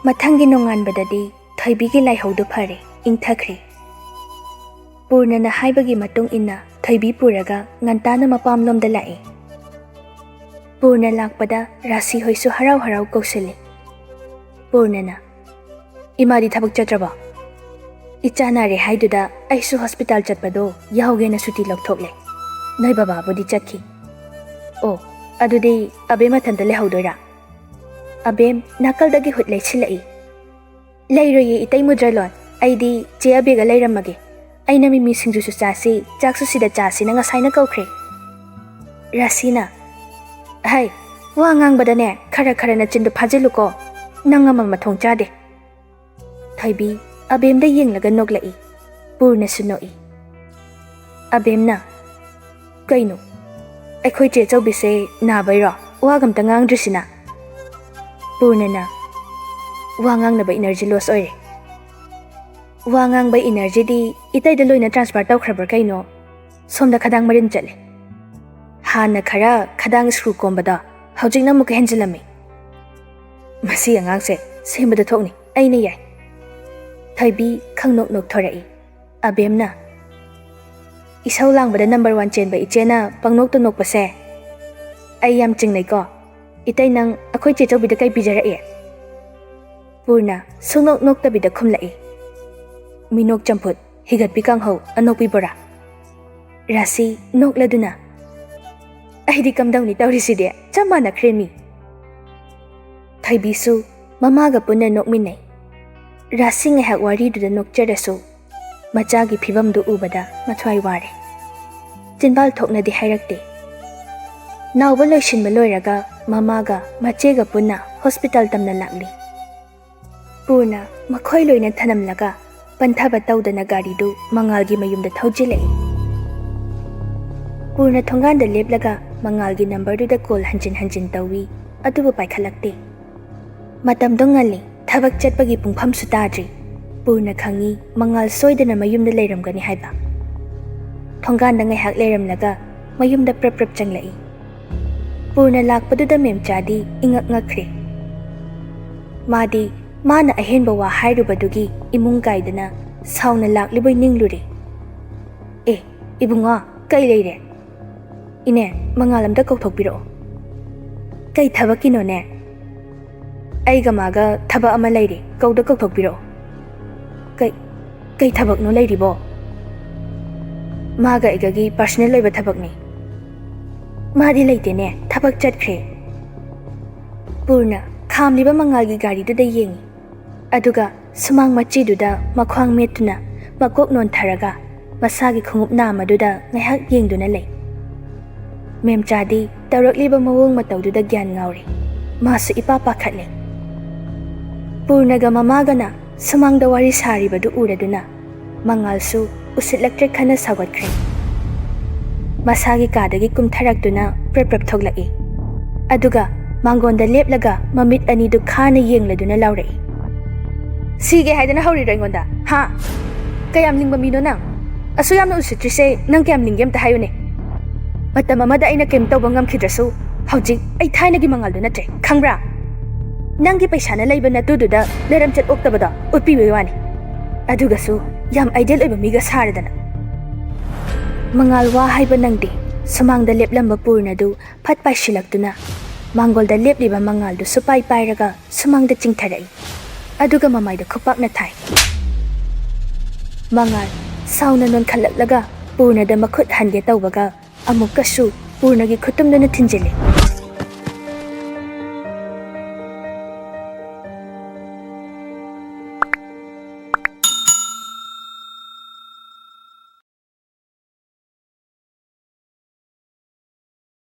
ꯃꯊꯪꯒꯤ ꯅꯣꯡꯉꯥꯟꯕꯗꯗꯤ ꯊꯣꯏꯕꯤꯒꯤ ꯂꯥꯏꯍꯧꯗꯨ ꯐꯔꯦ, ꯏꯪꯊꯈ꯭ꯔꯦ꯫ ꯄꯨꯔꯅꯅ ꯍꯥꯏꯕꯒꯤ ꯃꯇꯨꯡ ꯏꯟꯅ ꯊꯣꯏꯕꯤ ꯄꯨꯔꯒ ꯉꯟꯇꯥꯅ ꯃꯄꯥꯝꯂꯣꯝꯗ ꯂꯥꯛꯏ꯫ ꯄꯨꯔꯅ ꯂꯥꯛꯄꯗ ꯔꯥꯁꯤ ꯍꯣꯏꯁꯨ ꯍꯔꯥꯎ ꯍꯔꯥꯎ ꯀꯧꯁꯤꯜꯂꯤ꯫ ꯄꯨꯔꯅꯅ, "ꯏꯃꯥꯗꯤ ꯊꯕꯛ ꯆꯠꯇ꯭ꯔꯕꯣ?" "ꯏꯆꯥ ꯅꯥꯔꯦ ꯍꯥꯏꯗꯨꯗ ꯑꯩꯁꯨ ꯍꯣꯁꯄꯤꯇꯥꯜ ꯆꯠꯄꯗꯣ ꯌꯥꯎꯒꯦꯅ ꯁꯨꯇꯤ ꯂꯧꯊꯣꯛꯂꯦ꯫ ꯅꯣꯏ ꯕꯕꯥꯕꯨꯗꯤ ꯆꯠꯈꯤ꯫ ꯑꯣ, ꯑꯗꯨꯗꯤ ꯑꯕꯦꯝ ꯃꯊꯟꯇ ꯂꯩꯍꯧꯗꯣꯏꯔꯥ?" ꯑꯕꯦꯝ ꯅꯥꯀꯜꯗꯒꯤ ꯍꯨꯠ ꯂꯩꯁꯤꯜꯂꯛꯏ꯫ "ꯂꯩꯔꯣꯏꯌꯦ ꯏꯇꯩ ꯃꯨꯗ꯭ꯔꯂꯣꯟ, ꯑꯩꯗꯤ ꯆꯦ ꯑꯕꯦꯒ ꯂꯩꯔꯝꯃꯒꯦ꯫ ꯑꯩꯅ ꯃꯤꯃꯤ ꯁꯤꯡꯖꯨꯁꯨ ꯆꯥꯁꯤ, ꯆꯥꯛꯁꯨ ꯁꯤꯗ ꯆꯥꯁꯤꯅ ꯉꯁꯥꯏꯅ ꯀꯧꯈ꯭ꯔꯦ꯫" ꯔꯥꯁꯤꯅ, "ꯍꯩ, ꯋꯥ ꯉꯥꯡꯕꯗꯅꯦ ꯈꯔ ꯈꯔ ꯅꯆꯤꯟꯗꯨ ꯐꯥꯖꯤꯜꯂꯨꯀꯣ, ꯅꯪ ꯑꯃ ꯃꯊꯣꯡ ꯆꯥꯗꯦ꯫" ꯊꯣꯏꯕꯤ ꯑꯕꯦꯝꯗ ꯌꯦꯡꯂꯒ ꯅꯣꯛꯂꯛꯏ꯫ ꯄꯨꯔꯅꯁꯨ ꯅꯣꯛꯏ꯫ ꯑꯕꯦꯝꯅ, "ꯀꯩꯅꯣ? ꯑꯩꯈꯣꯏ ꯆꯦ ꯑꯆꯧꯕꯤꯁꯦ ꯅꯥꯕꯩꯔꯣ? ꯋꯥꯒ ꯑꯝꯇ ꯉꯥꯡꯗ꯭ꯔꯤꯁꯤꯅ?" ꯄꯨꯔꯅꯅ, "ꯋꯥ ꯉꯥꯡꯅꯕ ꯏꯅꯔꯖꯤ ꯂꯣꯁ ꯑꯣꯏꯔꯦ꯫" "ꯋꯥ ꯉꯥꯡꯕ ꯏꯅꯔꯖꯤꯗꯤ ꯏꯇꯩꯗ ꯂꯣꯏꯅ ꯇ꯭ꯔꯥꯟꯁꯐꯔ ꯇꯧꯈ꯭ꯔꯕ꯭ꯔꯥ ꯀꯩꯅꯣ? ꯁꯣꯝꯗ ꯈꯗꯥꯡ ꯃꯔꯤꯟ ꯆꯠꯂꯦ꯫ ꯍꯥꯟꯅ ꯈꯔ ꯈꯗꯥꯡ ꯁ꯭ꯀ꯭ꯔꯨ ꯀꯣꯝꯕꯗꯣ ꯍꯧꯖꯤꯛꯅ ꯑꯃꯨꯛꯀ ꯍꯦꯟꯖꯤꯜꯂꯝꯃꯤ꯫ ꯃꯁꯤ ꯑꯉꯥꯡꯁꯦ ꯁꯦꯝꯕꯗ ꯊꯣꯛꯅꯤ, ꯑꯩꯅ ꯌꯥꯏ꯫" ꯊꯣꯏꯕꯤ ꯈꯪꯅꯣꯛ ꯅꯣꯛꯊꯣꯔꯛꯏ꯫ ꯑꯕꯦꯝꯅ, "ꯏꯁꯧ ꯂꯥꯡꯕꯗ ꯅꯝꯕꯔ ꯋꯥꯟ ꯆꯦꯟꯕ ꯏꯆꯦꯅ ꯄꯪꯅꯣꯛꯇ ꯅꯣꯛꯄꯁꯦ ꯑꯩ ꯌꯥꯝ ꯆꯤꯡꯅꯩꯀꯣ꯫ ꯏꯇꯩ, ꯅꯪ ꯑꯩꯈꯣꯏ ꯆꯦ ꯆꯧꯕꯤꯗ ꯀꯩ ꯄꯤꯖꯔꯛꯏ?" ꯄꯨꯔꯅ ꯁꯨꯡꯅꯣꯛ ꯅꯣꯛꯇꯕꯤꯗ ꯈꯨꯝꯂꯛꯏ, "ꯃꯤꯅꯣꯛ ꯆꯝꯐꯨꯠ, ꯍꯤꯒꯠꯄꯤ ꯀꯥꯡꯍꯧ, ꯑꯅꯣꯛꯄꯤ ꯕꯣꯔꯥ꯫" ꯔꯥꯁꯤ ꯅꯣꯛꯂꯗꯨꯅ, "ꯑꯩꯗꯤ ꯀꯝꯗꯧꯅꯤ ꯇꯧꯔꯤꯁꯤꯗꯤ, ꯆꯞ ꯃꯥꯟꯅꯈ꯭ꯔꯦ ꯃꯤ꯫" ꯊꯣꯏꯕꯤꯁꯨ ꯃꯃꯥꯒ ꯄꯨꯟꯅ ꯅꯣꯛꯃꯤꯟꯅꯩ꯫ ꯔꯥꯁꯤ ꯉꯥꯏꯍꯥꯛ ꯋꯥꯔꯤꯗꯨꯗ ꯅꯣꯛꯆꯔꯁꯨ, ꯃꯆꯥꯒꯤ ꯐꯤꯕꯝꯗꯨ ꯎꯕꯗ ꯃꯊ꯭ꯋꯥꯏ ꯋꯥꯔꯦ꯫ ꯆꯤꯟꯕꯥꯜ ꯊꯣꯛꯅꯗꯤ ꯍꯥꯏꯔꯛꯇꯦ꯫ ꯅꯥꯎꯕ ꯂꯣꯏꯁꯤꯟꯕ ꯂꯣꯏꯔꯒ ꯃꯃꯥꯒ ꯃꯆꯦꯒ ꯄꯨꯟꯅ ꯍꯣꯁꯄꯤꯇꯥꯜ ꯇꯝꯅ ꯂꯥꯛꯂꯤ꯫ ꯄꯨꯔꯅ ꯃꯈꯣꯏ ꯂꯣꯏꯅ ꯊꯅꯝꯂꯒ ꯄꯟꯊꯕ ꯇꯧꯗꯅ ꯒꯥꯔꯤꯗꯨ ꯃꯉꯥꯜꯒꯤ ꯃꯌꯨꯝꯗ ꯊꯧꯖꯤꯜꯂꯛꯏ꯫ ꯄꯨꯔꯅ ꯊꯣꯡꯒꯥꯟꯗ ꯂꯦꯞꯂꯒ ꯃꯉꯥꯜꯒꯤ ꯅꯝꯕꯔꯗꯨꯗ ꯀꯣꯜ ꯍꯟꯖꯤꯟ ꯍꯟꯖꯤꯟ ꯇꯧꯏ, ꯑꯗꯨꯕꯨ ꯄꯥꯏꯈꯠꯂꯛꯇꯦ꯫ ꯃꯇꯝꯗꯣ ꯉꯜꯂꯤ, ꯊꯕꯛ ꯆꯠꯄꯒꯤ ꯄꯨꯡꯐꯝꯁꯨ ꯇꯥꯗ꯭ꯔꯤ꯫ ꯄꯨꯔꯅ ꯈꯪꯏ ꯃꯉꯥꯜ ꯁꯣꯏꯗꯅ ꯃꯌꯨꯝꯗ ꯂꯩꯔꯝꯒꯅꯤ ꯍꯥꯏꯕ꯫ ꯊꯣꯡꯒꯥꯟꯗ ꯉꯥꯏꯍꯥꯛ ꯂꯩꯔꯝꯂꯒ ꯃꯌꯨꯝꯗ ꯄ꯭ꯔꯞ ꯄ꯭ꯔꯞ ꯆꯪꯂꯛꯏ꯫ ꯄꯨꯔꯅ ꯂꯥꯛꯄꯗꯨꯗ ꯃꯦꯝꯆꯥꯗꯤ ꯏꯉꯛ ꯉꯛꯈ꯭ꯔꯦ꯫ ꯃꯥꯗꯤ ꯃꯥꯅ ꯑꯍꯦꯟꯕ ꯋꯥ ꯍꯥꯏꯔꯨꯕꯗꯨꯒꯤ ꯏꯃꯨꯡ ꯀꯥꯏꯗꯅ ꯁꯥꯎꯅ ꯂꯥꯛꯂꯤꯕꯣꯏ ꯅꯤꯡꯂꯨꯔꯦ꯫ "ꯑꯦ, ꯏꯕꯨꯡꯉꯣ, ꯀꯩ ꯂꯩꯔꯦ?" "ꯏꯅꯦ, ꯃꯉꯥꯜ ꯑꯝꯇ ꯀꯧꯊꯣꯛꯄꯤꯔꯛꯑꯣ꯫" "ꯀꯩ ꯊꯕꯛꯀꯤꯅꯣꯅꯦ?" "ꯑꯩꯒ ꯃꯥꯒ ꯊꯕꯛ ꯑꯃ ꯂꯩꯔꯦ, ꯀꯧꯗ ꯀꯧꯊꯣꯛꯄꯤꯔꯛꯑꯣ꯫" "ꯀꯩ, ꯀꯩ ꯊꯕꯛꯅꯣ ꯂꯩꯔꯤꯕꯣ?" "ꯃꯥꯒ ꯑꯩꯒꯒꯤ ꯄꯥꯔꯁꯣꯅꯦꯜ ꯑꯣꯏꯕ ꯊꯕꯛꯅꯤ꯫" "ꯃꯥꯗꯤ ꯂꯩꯇꯦꯅꯦ, ꯊꯕꯛ ꯆꯠꯈ꯭ꯔꯦ꯫" ꯄꯨꯔꯅ ꯈꯥꯝꯂꯤꯕ ꯃꯉꯥꯜꯒꯤ ꯒꯥꯔꯤꯗꯨꯗ ꯌꯦꯡꯏ꯫ ꯑꯗꯨꯒ ꯁꯨꯃꯥꯡ ꯃꯆꯤꯗꯨꯗ ꯃꯈ꯭ꯋꯥꯡ ꯃꯦꯠꯇꯨꯅ ꯃꯀꯣꯛ ꯅꯣꯟꯊꯔꯒ ꯃꯁꯥꯒꯤ ꯈꯣꯡꯎꯞ ꯅꯥꯝꯃꯗꯨꯗ ꯉꯥꯏꯍꯥꯛ ꯌꯦꯡꯗꯨꯅ ꯂꯩ꯫ ꯃꯦꯝꯆꯥꯗꯤ ꯇꯧꯔꯛꯂꯤꯕ ꯃꯑꯣꯡ ꯃꯇꯧꯗꯨꯗ ꯒ꯭ꯌꯥꯟ ꯉꯥꯎꯔꯦ꯫ ꯃꯥꯁꯨ ꯏꯄꯥ ꯄꯥꯈꯠꯂꯦ꯫ ꯄꯨꯔꯅꯒ ꯃꯃꯥꯒꯅ ꯁꯨꯃꯥꯡꯗ ꯋꯥꯔꯤ ꯁꯥꯔꯤꯕꯗꯨ ꯎꯔꯗꯨꯅ ꯃꯉꯥꯜꯁꯨ ꯎꯁꯤꯠꯂꯛꯇ꯭ꯔꯦ ꯈꯟꯅ ꯁꯥꯎꯒꯠꯈ꯭ꯔꯦ꯫ ꯃꯁꯥꯒꯤ ꯀꯥꯗꯒꯤ ꯀꯨꯝꯊꯔꯛꯇꯨꯅ ꯄ꯭ꯔꯞ ꯄ꯭ꯔꯞ ꯊꯣꯛꯂꯛꯏ꯫ ꯑꯗꯨꯒ ꯃꯥꯡꯒꯣꯟꯗ ꯂꯦꯞꯂꯒ ꯃꯃꯤꯠ ꯑꯅꯤꯗꯨ ꯈꯥꯅ ꯌꯦꯡꯂꯗꯨꯅ ꯂꯥꯎꯔꯛꯏ, "ꯁꯤꯒꯦ ꯍꯥꯏꯗꯅ ꯍꯧꯔꯤꯔꯣ ꯑꯩꯉꯣꯟꯗ? ꯍꯥ? ꯀꯌꯥꯝ ꯂꯤꯡꯕ ꯃꯤꯅꯣ ꯅꯪ? ꯑꯁꯨꯛ ꯌꯥꯝꯅ ꯎꯁꯤꯠꯇ꯭ꯔꯤꯁꯦ ꯅꯪ ꯀꯌꯥꯝ ꯂꯤꯡꯒꯦ ꯑꯝꯇ ꯍꯥꯏꯌꯨꯅꯦ꯫ ꯃꯇꯝ ꯑꯃꯗ ꯑꯩꯅ ꯀꯩꯝ ꯇꯧꯕ ꯉꯝꯈꯤꯗ꯭ꯔꯁꯨ, ꯍꯧꯖꯤꯛ ꯑꯩ ꯊꯥꯏꯅꯒꯤ ꯃꯉꯥꯜꯗꯨ ꯅꯠꯇ꯭ꯔꯦ, ꯈꯪꯕ꯭ꯔꯥ? ꯅꯪꯒꯤ ꯄꯩꯁꯥꯅ ꯂꯩꯕ ꯅꯇꯨꯗꯨꯗ ꯂꯩꯔꯝꯆꯠ ꯑꯣꯛꯇꯕꯗꯣ ꯎꯠꯄꯤꯕꯩ ꯋꯥꯅꯤ꯫ ꯑꯗꯨꯒꯁꯨ ꯌꯥꯝ ꯑꯥꯏꯗꯦꯜ ꯑꯣꯏꯕ ꯃꯤꯒ ꯁꯥꯔꯗꯅ꯫" ꯃꯉꯥꯜ ꯋꯥ ꯍꯥꯏꯕ ꯅꯪꯗꯦ꯫ ꯁꯨꯃꯥꯡꯗ ꯂꯦꯞꯂꯝꯕ ꯄꯨꯔꯅꯗꯨ ꯐꯠ ꯄꯥꯏꯁꯤꯜꯂꯛꯇꯨꯅ ꯃꯥꯡꯒꯣꯜꯗ ꯂꯦꯞꯂꯤꯕ ꯃꯉꯥꯜꯗꯨꯁꯨ ꯄꯥꯏ ꯄꯥꯏꯔꯒ ꯁꯨꯃꯥꯡꯗ ꯆꯤꯡꯊꯔꯛꯏ꯫ ꯑꯗꯨꯒ ꯃꯃꯥꯏꯗ ꯈꯨꯄꯥꯛꯅ ꯊꯥꯏ꯫ ꯃꯉꯥꯜ ꯁꯥꯎꯅ ꯅꯣꯟꯈꯠꯂꯛꯂꯒ ꯄꯨꯔꯅꯗ ꯃꯈꯨꯠ ꯍꯟꯒꯦ ꯇꯧꯕꯒ ꯑꯃꯨꯛꯀꯁꯨ ꯄꯨꯔꯅꯒꯤ ꯈꯨꯠꯇꯨꯝꯗꯨꯅ ꯊꯤꯟꯖꯤꯜꯂꯤ꯫